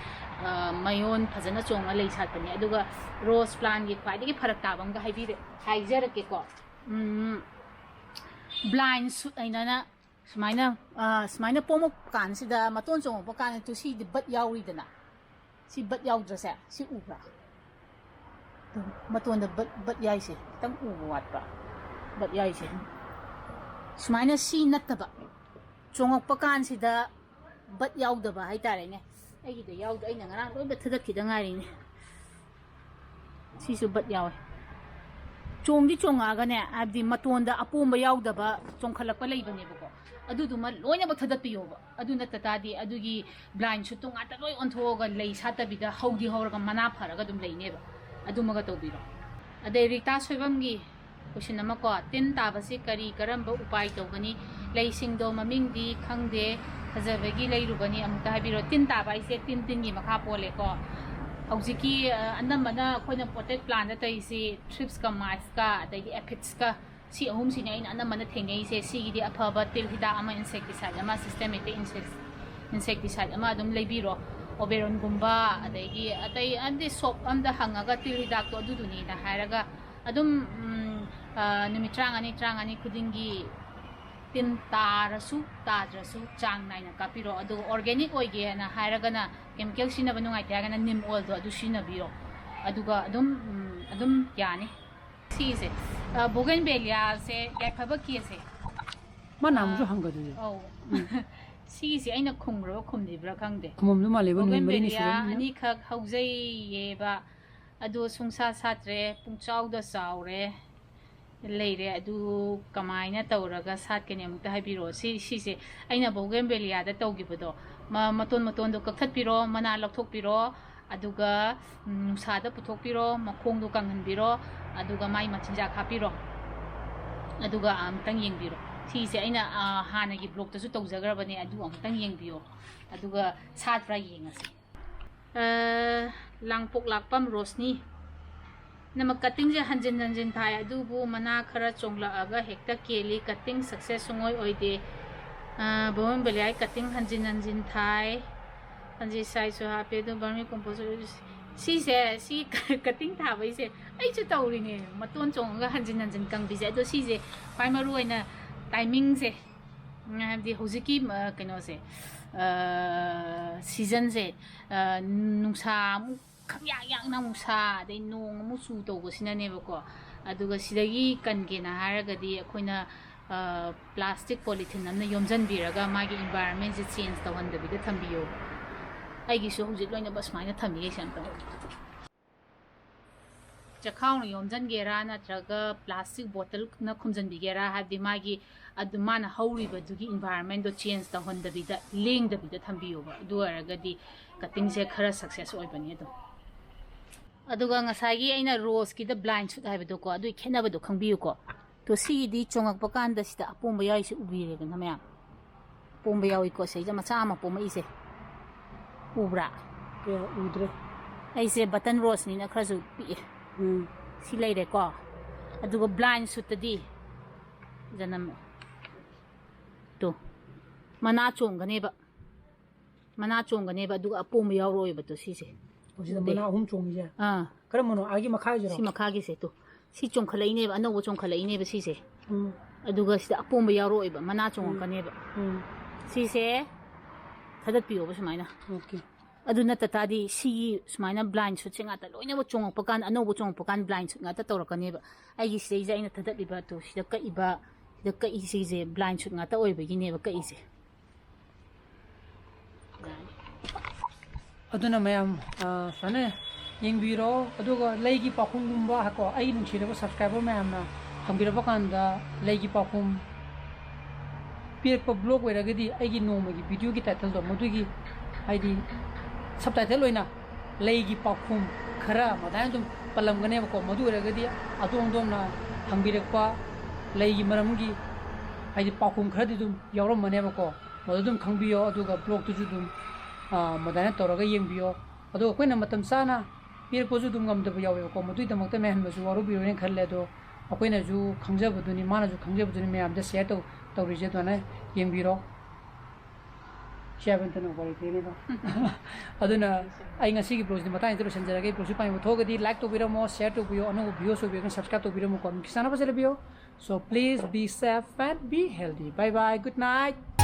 ꯑ, ꯃꯌꯣꯟ ꯐꯖꯅ ꯆꯣꯡꯉ ꯂꯩ ꯁꯥꯠꯄꯅꯦ꯫ ꯑꯗꯨꯒ rose plantꯀꯤ ꯈ꯭ꯋꯥꯏꯗꯒꯤ ꯐꯔꯛ ꯇꯥꯕ ꯑꯃꯒ ꯍꯥꯏꯕꯤꯔꯦ, ꯍꯥꯏꯖꯔꯛꯀꯦꯀꯣ꯫ ꯎꯝ, blind shoot ꯍꯥꯏꯅꯅ ꯁꯨꯃꯥꯏꯅ, ꯑ, ꯁꯨꯃꯥꯏꯅ ꯄꯣꯝꯃꯛꯄ ꯀꯥꯟꯁꯤꯗ, ꯃꯇꯣꯟ ꯆꯣꯡꯉꯛꯄ ꯀꯥꯟꯗ ꯇꯨ ꯁꯤꯗꯤ bud ꯌꯥꯎꯔꯤꯗꯅ꯫ ꯁꯤ bud ꯌꯥꯎꯗ꯭ꯔꯁꯦ? ꯁꯤ ꯎꯕ꯭ꯔꯥ? ꯑꯗꯨ ꯃꯇꯣꯟꯗ bud, bud ꯌꯥꯏꯁꯦ ꯈꯤꯇꯪ ꯎꯕ ꯋꯥꯠꯄ꯭ꯔꯥ? Bud ꯌꯥꯏꯁꯦ꯫ ꯁꯨꯃꯥꯏꯅ ꯁꯤ ꯅꯠꯇꯕ, ꯆꯣꯡꯉꯛꯄ ꯀꯥꯟꯁꯤꯗ bud ꯌꯥꯎꯗꯕ ꯍꯥꯏꯇꯥꯔꯦꯅꯦ꯫ ꯑꯩꯒꯤꯗ ꯌꯥꯎꯗꯦ, ꯑꯩꯅ ꯉꯔꯥꯡ ꯂꯣꯏꯅ ꯊꯥꯗꯠꯈꯤꯗ ꯉꯥꯏꯔꯤꯅꯦ꯫ ꯁꯤꯁꯨ bud ꯌꯥꯎꯋꯦ꯫ ꯆꯣꯡꯗꯤ ꯆꯣꯡꯉꯛꯑꯒꯅꯦ, ꯍꯥꯏꯕꯗꯤ ꯃꯇꯣꯟꯗ ꯑꯄꯣꯝꯕ ꯌꯥꯎꯗꯕ ꯆꯣꯡꯈꯠꯂꯛꯄ ꯂꯩꯕꯅꯦꯕꯀꯣ, ꯑꯗꯨꯗꯨꯃ ꯂꯣꯏꯅꯃꯛ ꯊꯥꯗꯠꯄꯤꯌꯣꯕ꯫ ꯑꯗꯨ ꯅꯠꯇ ꯇꯥꯔꯗꯤ ꯑꯗꯨꯒꯤ blind shootꯇꯨ ꯉꯥꯛꯇ ꯂꯣꯏ ꯑꯣꯟꯊꯣꯛꯑꯒ ꯂꯩ ꯁꯥꯠꯇꯕꯤꯗ ꯍꯧꯗꯤ ꯍꯧꯔꯒ ꯃꯅꯥ ꯐꯔꯒ ꯑꯗꯨꯝ ꯂꯩꯅꯦꯕ꯫ ꯑꯗꯨꯃꯒ ꯇꯧꯕꯤꯔꯣ꯫ ꯑꯗꯩ ꯔꯤꯇꯥ ꯁꯣꯏꯕꯝꯒꯤ question ꯑꯃꯀꯣ, "ꯇꯤꯟ ꯇꯥꯕꯁꯤ ꯀꯔꯤ ꯀꯔꯝꯕ ꯎꯄꯥꯏ ꯇꯧꯒꯅꯤ? ꯂꯩꯁꯤꯡꯗꯣ ꯃꯃꯤꯡꯗꯤ ꯈꯪꯗꯦ, ꯐꯖꯕꯒꯤ ꯂꯩꯔꯨꯕꯅꯤ, ꯑꯃꯨꯛꯇ ꯍꯥꯏꯕꯤꯔꯣ꯫" ꯇꯤꯟ ꯇꯥꯕ ꯍꯥꯏꯁꯦ ꯇꯤꯟ ꯇꯤꯟꯒꯤ ꯃꯈꯥ ꯄꯣꯜꯂꯦꯀꯣ꯫ ꯍꯧꯖꯤꯛꯀꯤ, ꯑ, ꯑꯅꯝꯕꯅ ꯑꯩꯈꯣꯏꯅ potted plantꯇ ꯇꯧꯔꯤꯁꯤ thrips ꯀ mice ꯀ ꯑꯗꯩꯗꯤ aphids ꯀ, ꯁꯤ ꯑꯍꯨꯝꯁꯤꯅꯦ ꯑꯩꯅ ꯑꯅꯝꯕꯅ ꯊꯦꯡꯅꯩꯁꯦ꯫ ꯁꯤꯒꯤꯗꯤ ꯑꯐꯕ ꯇꯤꯜ ꯍꯤꯗꯥꯛ ꯑꯃ, insecticide ꯑꯃ, systematic insect, insecticide ꯑꯃ ꯑꯗꯨꯝ ꯂꯩꯕꯤꯔꯣ꯫ Oberonꯒꯨꯝꯕ, ꯑꯗꯩꯗꯤ ꯑꯇꯩ, ꯑꯗꯤ shop ꯑꯝꯗ ꯍꯪꯉꯒ ꯇꯤꯜ ꯍꯤꯗꯥꯛꯇꯣ ꯑꯗꯨꯗꯨꯅꯤꯅ ꯍꯥꯏꯔꯒ ꯑꯗꯨꯝ, ꯎꯝ, ꯑ, ꯅꯨꯃꯤꯠ ꯇꯔꯥꯃꯉꯥꯅꯤ, ꯇꯔꯥꯃꯉꯥꯅꯤ ꯈꯨꯗꯤꯡꯒꯤ ꯇꯤꯟ ꯇꯥꯔꯁꯨ ꯇꯥꯗ꯭ꯔꯁꯨ ꯆꯥꯡ ꯅꯥꯏꯅ ꯀꯥꯞꯄꯤꯔꯣ꯫ ꯑꯗꯨꯒ organic ꯑꯣꯏꯒꯦꯅ ꯍꯥꯏꯔꯒꯅ, chemical ꯁꯤꯖꯤꯟꯅꯕ ꯅꯨꯡꯉꯥꯏꯇꯦ ꯍꯥꯏꯔꯒꯅ neem oilꯗꯣ ꯑꯗꯨ ꯁꯤꯖꯤꯟꯅꯕꯤꯔꯣ꯫ ꯑꯗꯨꯒ ꯑꯗꯨꯝ, ꯎꯝ, ꯑꯗꯨꯝ ꯌꯥꯅꯤ꯫ ꯁꯤꯁꯦ, ꯑ, bougainvilleaꯁꯦ, ꯌꯥꯏꯐꯕ ꯀꯦꯁꯦ꯫ ꯃꯥꯅ ꯑꯃꯨꯛꯁꯨ ꯑ, ꯍꯪꯒꯗꯣꯏꯅꯦ꯫ ꯑꯧ꯫ ꯎꯝ꯫ ꯁꯤꯒꯤꯁꯦ ꯑꯩꯅ ꯈꯨꯝꯈ꯭ꯔꯕ ꯈꯨꯝꯗ꯭ꯔꯤꯕ꯭ꯔꯥ ꯈꯪꯗꯦ꯫ ꯈꯨꯝꯃꯝꯗꯧ ꯃꯥꯜꯂꯦꯕ, ꯅꯨꯃꯤꯠ ꯃꯔꯤꯅꯤ bougainvillea ꯁꯨꯔꯕꯅꯤꯅ꯫ ꯑꯅꯤꯈꯛ ꯍꯧꯖꯩꯌꯦꯕ, ꯑꯗꯣ ꯁꯨꯡꯁꯥ ꯁꯥꯠꯇ꯭ꯔꯦ, ꯄꯨꯡꯆꯥꯎꯗ ꯆꯥꯎꯔꯦ꯫ ꯂꯩꯔꯦ꯫ ꯑꯗꯨ ꯀꯃꯥꯏꯅ ꯇꯧꯔꯒ ꯁꯥꯠꯀꯅꯤ ꯑꯃꯨꯛꯇ ꯍꯥꯏꯕꯤꯔꯛꯑꯣ꯫ ꯁꯤ, ꯁꯤꯁꯦ ꯑꯩꯅ bougainvilleaꯗ ꯇꯧꯈꯤꯕꯗꯣ, ꯃ-, ꯃꯇꯣꯟ ꯃꯇꯣꯟꯗꯣ ꯀꯛꯊꯠꯄꯤꯔꯣ, ꯃꯅꯥ ꯂꯧꯊꯣꯛꯄꯤꯔꯣ, ꯑꯗꯨꯒ, ꯎꯝ, ꯅꯨꯡꯁꯥꯗ ꯄꯨꯊꯣꯛꯄꯤꯔꯣ, ꯃꯈꯣꯡꯗꯣ ꯀꯪꯍꯟꯕꯤꯔꯣ, ꯑꯗꯨꯒ ꯃꯥꯏ ꯃꯆꯤꯟꯖꯥꯛ ꯍꯥꯞꯄꯤꯔꯣ, ꯑꯗꯨꯒ ꯑꯃꯨꯛꯇꯪ ꯌꯦꯡꯕꯤꯔꯣ꯫ ꯁꯤꯁꯦ ꯑꯩꯅ, ꯑ, ꯍꯥꯟꯅꯒꯤ ꯕ꯭ꯂꯣꯛꯇꯁꯨ ꯇꯧꯖꯈ꯭ꯔꯕꯅꯦ, ꯑꯗꯨ ꯑꯃꯨꯛꯇꯪ ꯌꯦꯡꯕꯤꯌꯣ, ꯑꯗꯨꯒ ꯁꯥꯠꯄ꯭ꯔꯥ ꯌꯦꯡꯉꯁꯤ꯫ ꯑ, ꯂꯥꯡꯄꯣꯛ ꯂꯥꯛꯄꯝ ꯔꯣꯁꯅꯤ꯫ ꯅꯃ ꯀꯠꯇꯤꯡꯁꯦ ꯍꯟꯖꯤꯟ ꯍꯟꯖꯤꯟ ꯊꯥꯏ, ꯑꯗꯨꯕꯨ ꯃꯅꯥ ꯈꯔ ꯆꯣꯡꯂꯛꯑꯒ ꯍꯦꯛꯇ ꯀꯦꯜꯂꯤ꯫ ꯀꯠꯇꯤꯡ ꯁꯛꯁꯦꯁ ꯁꯨꯡꯑꯣꯏ ꯑꯣꯏꯗꯦ꯫ ꯑ, ꯕꯣꯝꯕꯦꯂꯤꯌꯥꯏ ꯀꯠꯇꯤꯡ ꯍꯟꯖꯤꯟ ꯍꯟꯖꯤꯟ ꯊꯥꯏ꯫ ꯍꯟꯖꯤꯟ ꯁꯥꯏꯖꯁꯨ ꯍꯥꯞꯄꯦ, ꯑꯗꯨ ꯕꯔꯃꯤ ꯀꯣꯝꯄꯣꯁ ꯁꯤꯁꯦ, ꯁꯤ ꯀꯠꯇꯤꯡ ꯊꯥꯕꯩꯁꯦ ꯑꯩꯁꯨ ꯇꯧꯔꯤꯅꯦ, ꯃꯇꯣꯟ ꯆꯣꯡꯉꯒ ꯍꯟꯖꯤꯟ ꯍꯟꯖꯤꯟ ꯀꯪꯕꯤꯁꯦ꯫ ꯑꯗꯣ ꯁꯤꯁꯦ ꯈ꯭ꯋꯥꯏ ꯃꯔꯨ ꯑꯣꯏꯅ ꯇꯥꯏꯃꯤꯡꯁꯦ, ꯎꯝ, ꯍꯥꯏꯕꯗꯤ ꯍꯧꯖꯤꯛꯀꯤ, ꯑ, ꯀꯩꯅꯣꯁꯦ, ꯑ, ꯁꯤꯖꯟꯁꯦ, ꯑ, ꯅꯨꯡꯁꯥ ꯑꯃꯨꯛ ꯈꯪꯌꯥꯛ ꯌꯥꯛꯅ ꯑꯃꯨꯛ ꯁꯥ, ꯑꯗꯩ ꯅꯣꯡ ꯑꯃꯨꯛ ꯆꯨ ꯇꯧꯕꯁꯤꯅꯅꯦꯕꯀꯣ꯫ ꯑꯗꯨꯒ ꯁꯤꯗꯒꯤ ꯀꯟꯒꯦꯅ ꯍꯥꯏꯔꯒꯗꯤ ꯑꯩꯈꯣꯏꯅ, ꯑ, ꯄ꯭ꯂꯥꯁꯇꯤꯛ ꯄꯣꯂꯤꯊꯤꯟ ꯑꯃꯅ ꯌꯣꯝꯁꯤꯟꯕꯤꯔꯒ ꯃꯥꯒꯤ ꯏꯟꯚꯥꯏꯔꯟꯃꯦꯟꯁꯦ ꯆꯦꯟꯖ ꯇꯧꯍꯟꯗꯕꯤꯗ ꯊꯝꯕꯤꯌꯣ꯫ ꯑꯩꯒꯤꯁꯨ ꯍꯧꯖꯤꯛ ꯂꯣꯏꯅꯃꯛ ꯁꯨꯃꯥꯏꯅ ꯊꯝꯃꯤ ꯑꯩꯁꯦ ꯑꯝꯇ꯫ ꯆꯈꯥꯎꯅ ꯌꯣꯝꯁꯤꯟꯒꯦꯔꯥ ꯅꯠꯇ꯭ꯔꯒ ꯄ꯭ꯂꯥꯁꯇꯤꯛ ꯕꯣꯇꯜꯅ ꯈꯨꯝꯖꯤꯟꯕꯤꯒꯦꯔꯥ, ꯍꯥꯏꯕꯗꯤ ꯃꯥꯒꯤ ꯑꯗꯨ ꯃꯥꯅ ꯍꯧꯔꯤꯕꯗꯨꯒꯤ ꯏꯟꯚꯥꯏꯔꯟꯃꯦꯟꯗꯣ ꯆꯦꯟꯖ ꯇꯧꯍꯟꯗꯕꯤꯗ, ꯂꯦꯡꯗꯕꯤꯗ ꯊꯝꯕꯤꯌꯣꯕ꯫ ꯑꯗꯨ ꯑꯣꯏꯔꯒꯗꯤ ꯀꯠꯇꯤꯡꯁꯦ ꯈꯔ ꯁꯛꯁꯦꯁ ꯑꯣꯏꯕꯅꯤ ꯑꯗꯨꯝ꯫ ꯑꯗꯨꯒ ꯉꯁꯥꯏꯒꯤ ꯑꯩꯅ ꯔꯣꯁꯀꯤꯗ ꯕ꯭ꯂꯥꯏꯟ ꯁꯨꯠ ꯍꯥꯏꯕꯗꯣꯀꯣ, ꯑꯗꯨꯒꯤ ꯈꯦꯠꯅꯕꯗꯣ ꯈꯪꯕꯤꯌꯨꯀꯣ꯫ ꯇꯣ ꯁꯤꯒꯤꯗꯤ ꯆꯣꯡꯉꯛꯄ ꯀꯥꯟꯗ ꯁꯤꯗ ꯑꯄꯣꯝꯕ ꯌꯥꯎꯔꯤꯁꯦ ꯎꯕꯤꯔꯦꯗꯅ ꯃꯌꯥꯝ? ꯑꯄꯣꯝꯕ ꯌꯥꯎꯏꯀꯣ, ꯁꯤꯗꯩꯗ ꯃꯆꯥ ꯑꯃ ꯄꯣꯝꯃꯛꯏꯁꯦ꯫ ꯎꯕ꯭ꯔꯥ? ꯑꯦ, ꯎꯗ꯭ꯔꯦ꯫ ꯑꯩꯁꯦ ꯕꯇꯟ ꯔꯣꯁꯅꯤꯅ ꯈꯔꯁꯨ ꯄꯤꯛꯑꯦ꯫ ꯎꯝ꯫ ꯁꯤ ꯂꯩꯔꯦꯀꯣ꯫ ꯑꯗꯨꯒ ꯕ꯭ꯂꯥꯏꯟ ꯁꯨꯠꯇꯗꯤ ꯖꯅꯝ ꯇꯣ ꯃꯅꯥ ꯆꯣꯡꯒꯅꯦꯕ꯫ ꯃꯅꯥ ꯆꯣꯡꯒꯅꯦꯕ, ꯑꯗꯨꯒ ꯑꯄꯣꯝꯕ ꯌꯥꯎꯔꯛꯑꯣꯏꯕ ꯇꯣ ꯁꯤꯁꯦ꯫ ꯑꯣ, ꯁꯤꯗ ꯎꯗꯦ꯫ ꯃꯅꯥ ꯑꯍꯨꯝ ꯆꯣꯡꯉꯤꯁꯦ? ꯑꯥ꯫ ꯀꯔꯝꯕꯅꯣ? ꯑꯥꯒꯤ ꯃꯈꯥꯒꯤꯁꯤꯔꯣ? ꯁꯤ ꯃꯈꯥꯒꯤꯁꯦ ꯇꯣ꯫ ꯁꯤ ꯆꯣꯡꯈꯠꯂꯛꯏꯅꯦꯕ, ꯑꯅꯧꯕ ꯆꯣꯡꯈꯠꯂꯛꯏꯅꯦꯕ ꯁꯤꯁꯦ꯫ ꯎꯝ꯫ ꯑꯗꯨꯒ ꯁꯤꯗ ꯑꯄꯣꯝꯕ ꯌꯥꯎꯔꯛꯑꯣꯏꯕ, ꯃꯅꯥ ꯆꯣꯡꯉꯛꯀꯅꯦꯕ꯫ ꯎꯝ꯫ ꯁꯤꯁꯦ ꯊꯥꯗꯠꯄꯤꯌꯣꯕ ꯁꯨꯃꯥꯏꯅ꯫ ꯑꯣꯀꯦ꯫ ꯑꯗꯨ ꯅꯠꯇ ꯇꯥꯔꯗꯤ ꯁꯤꯒꯤ ꯁꯨꯃꯥꯏꯅ ꯕ꯭ꯂꯥꯏꯟ ꯁꯨꯠꯁꯦ ꯉꯥꯛꯇ ꯂꯣꯏꯅꯃꯛ ꯆꯣꯡꯉꯛꯄ ꯀꯥꯟꯗ, ꯑꯅꯧꯕ ꯆꯣꯡꯉꯛꯄ ꯀꯥꯟꯗ ꯕ꯭ꯂꯥꯏꯟ ꯁꯨꯠ ꯉꯥꯛꯇ ꯇꯧꯔꯛꯀꯅꯦꯕ꯫ ꯑꯩꯒꯤ ꯁꯤꯗꯩꯁꯤꯗ ꯑꯩꯅ ꯊꯥꯗꯠꯂꯤꯕ ꯇꯣ, ꯁꯤꯗ ꯀꯛꯏꯕ, ꯁꯤꯗ ꯀꯛꯏꯁꯤꯁꯦ ꯕ꯭ꯂꯥꯏꯟ ꯁꯨꯠ ꯉꯥꯛꯇ ꯑꯣꯏꯕꯒꯤꯅꯦꯕ ꯀꯛꯏꯁꯦ꯫ ꯑꯗꯨꯅ ꯃꯌꯥꯝ, ꯑ, ꯁꯨꯃꯥꯏꯅ ꯌꯦꯡꯕꯤꯔꯣ꯫ ꯑꯗꯨꯒ ꯂꯩꯒꯤ ꯄꯥꯎꯈꯨꯝꯒꯨꯝꯕ ꯀꯣ, ꯑꯩꯒꯤ ꯅꯨꯡꯁꯤꯔꯕ ꯁꯕꯁꯀ꯭ꯔꯥꯏꯕꯔ ꯃꯌꯥꯝꯅ ꯍꯪꯕꯤꯔꯛꯄ ꯀꯥꯟꯗ ꯂꯩꯒꯤ ꯄꯥꯎꯈꯨꯝ ꯄꯤꯔꯛꯄ ꯕ꯭ꯂꯣꯒ ꯑꯣꯏꯔꯒꯗꯤ ꯑꯩꯒꯤ ꯅꯣꯡꯃꯒꯤ ꯚꯤꯗꯤꯑꯣꯒꯤ ꯇꯥꯏꯇꯜꯗꯣ ꯃꯗꯨꯒꯤ, ꯍꯥꯏꯗꯤ, ꯁꯕꯇꯥꯏꯇꯜ ꯑꯣꯏꯅ ꯂꯩꯒꯤ ꯄꯥꯎꯈꯨꯝ ꯈꯔ ꯑꯗꯨꯃꯥꯏꯅ ꯑꯗꯨꯝ ꯄꯜꯂꯝꯒꯅꯦꯕꯀꯣ꯫ ꯃꯗꯨ ꯑꯣꯏꯔꯒꯗꯤ ꯑꯗꯣꯝ ꯑꯗꯣꯝꯅ ꯍꯪꯕꯤꯔꯛꯄ ꯂꯩꯒꯤ ꯃꯔꯝꯒꯤ ꯍꯥꯏꯗꯤ ꯄꯥꯎꯈꯨꯝ ꯈꯔꯗꯤ ꯑꯗꯨꯝ ꯌꯥꯎꯔꯝꯃꯅꯦꯕꯀꯣ, ꯃꯗꯨ ꯑꯗꯨꯝ ꯈꯪꯕꯤꯌꯣ꯫ ꯑꯗꯨꯒ vlogꯇꯨꯁꯨ ꯑꯗꯨꯝ ꯑꯗꯨꯃꯥꯏꯅ ꯇꯧꯔꯒ ꯌꯦꯡꯕꯤꯌꯣ꯫ ꯑꯗꯣ ꯑꯩꯈꯣꯏꯅ ꯃꯇꯝ ꯆꯥꯅ ꯄꯤꯔꯛꯄꯁꯨ ꯑꯗꯨꯝ ꯉꯝꯗꯕ ꯌꯥꯎꯋꯦꯕꯀꯣ꯫ ꯃꯗꯨꯒꯤꯗꯃꯛꯇ ꯃꯌꯥꯝꯅꯁꯨ ꯋꯥꯔꯧꯕꯤꯔꯣꯏꯅ ꯈꯜꯂꯦ꯫ ꯑꯗꯣ ꯑꯩꯈꯣꯏꯅꯁꯨ ꯈꯪꯖꯕꯗꯨꯅꯤ, ꯃꯥꯅꯁꯨ ꯈꯪꯖꯕꯗꯨꯅꯤ, ꯃꯌꯥꯝꯗ share ꯇꯧ ꯇꯧꯔꯤꯁꯦ꯫ ꯑꯗꯨꯃꯥꯏꯅ ꯌꯦꯡꯕꯤꯔꯣ꯫ ꯁꯤ ꯍꯥꯏꯕ ꯅꯠꯇꯅ ꯎꯄꯥꯏ ꯂꯩꯇꯦꯅꯦꯀꯣ꯫ ꯑꯗꯨꯅ ꯑꯩ ꯉꯁꯤꯒꯤ vlogꯁꯤꯗꯤ ꯃꯇꯥꯡꯁꯤꯗ ꯂꯣꯏꯁꯤꯟꯖꯔꯒꯦ꯫ Vlogꯁꯤ ꯄꯥꯝꯕ ꯊꯣꯛꯑꯒꯗꯤ like ꯇꯧꯕꯤꯔꯝꯃꯣ, share ꯇꯧꯕꯤꯌꯣ, ꯑꯅꯧꯕ viewers ꯑꯣꯏꯕꯤꯔꯒꯅ subscribe ꯇꯧꯕꯤꯔꯝꯃꯨꯀꯣ꯫ ꯅꯨꯡꯁꯤ ꯆꯥꯟꯅꯕꯁꯦ ꯂꯩꯕꯤꯌꯣ꯫ So please be safe and be healthy. Bye bye. Good night.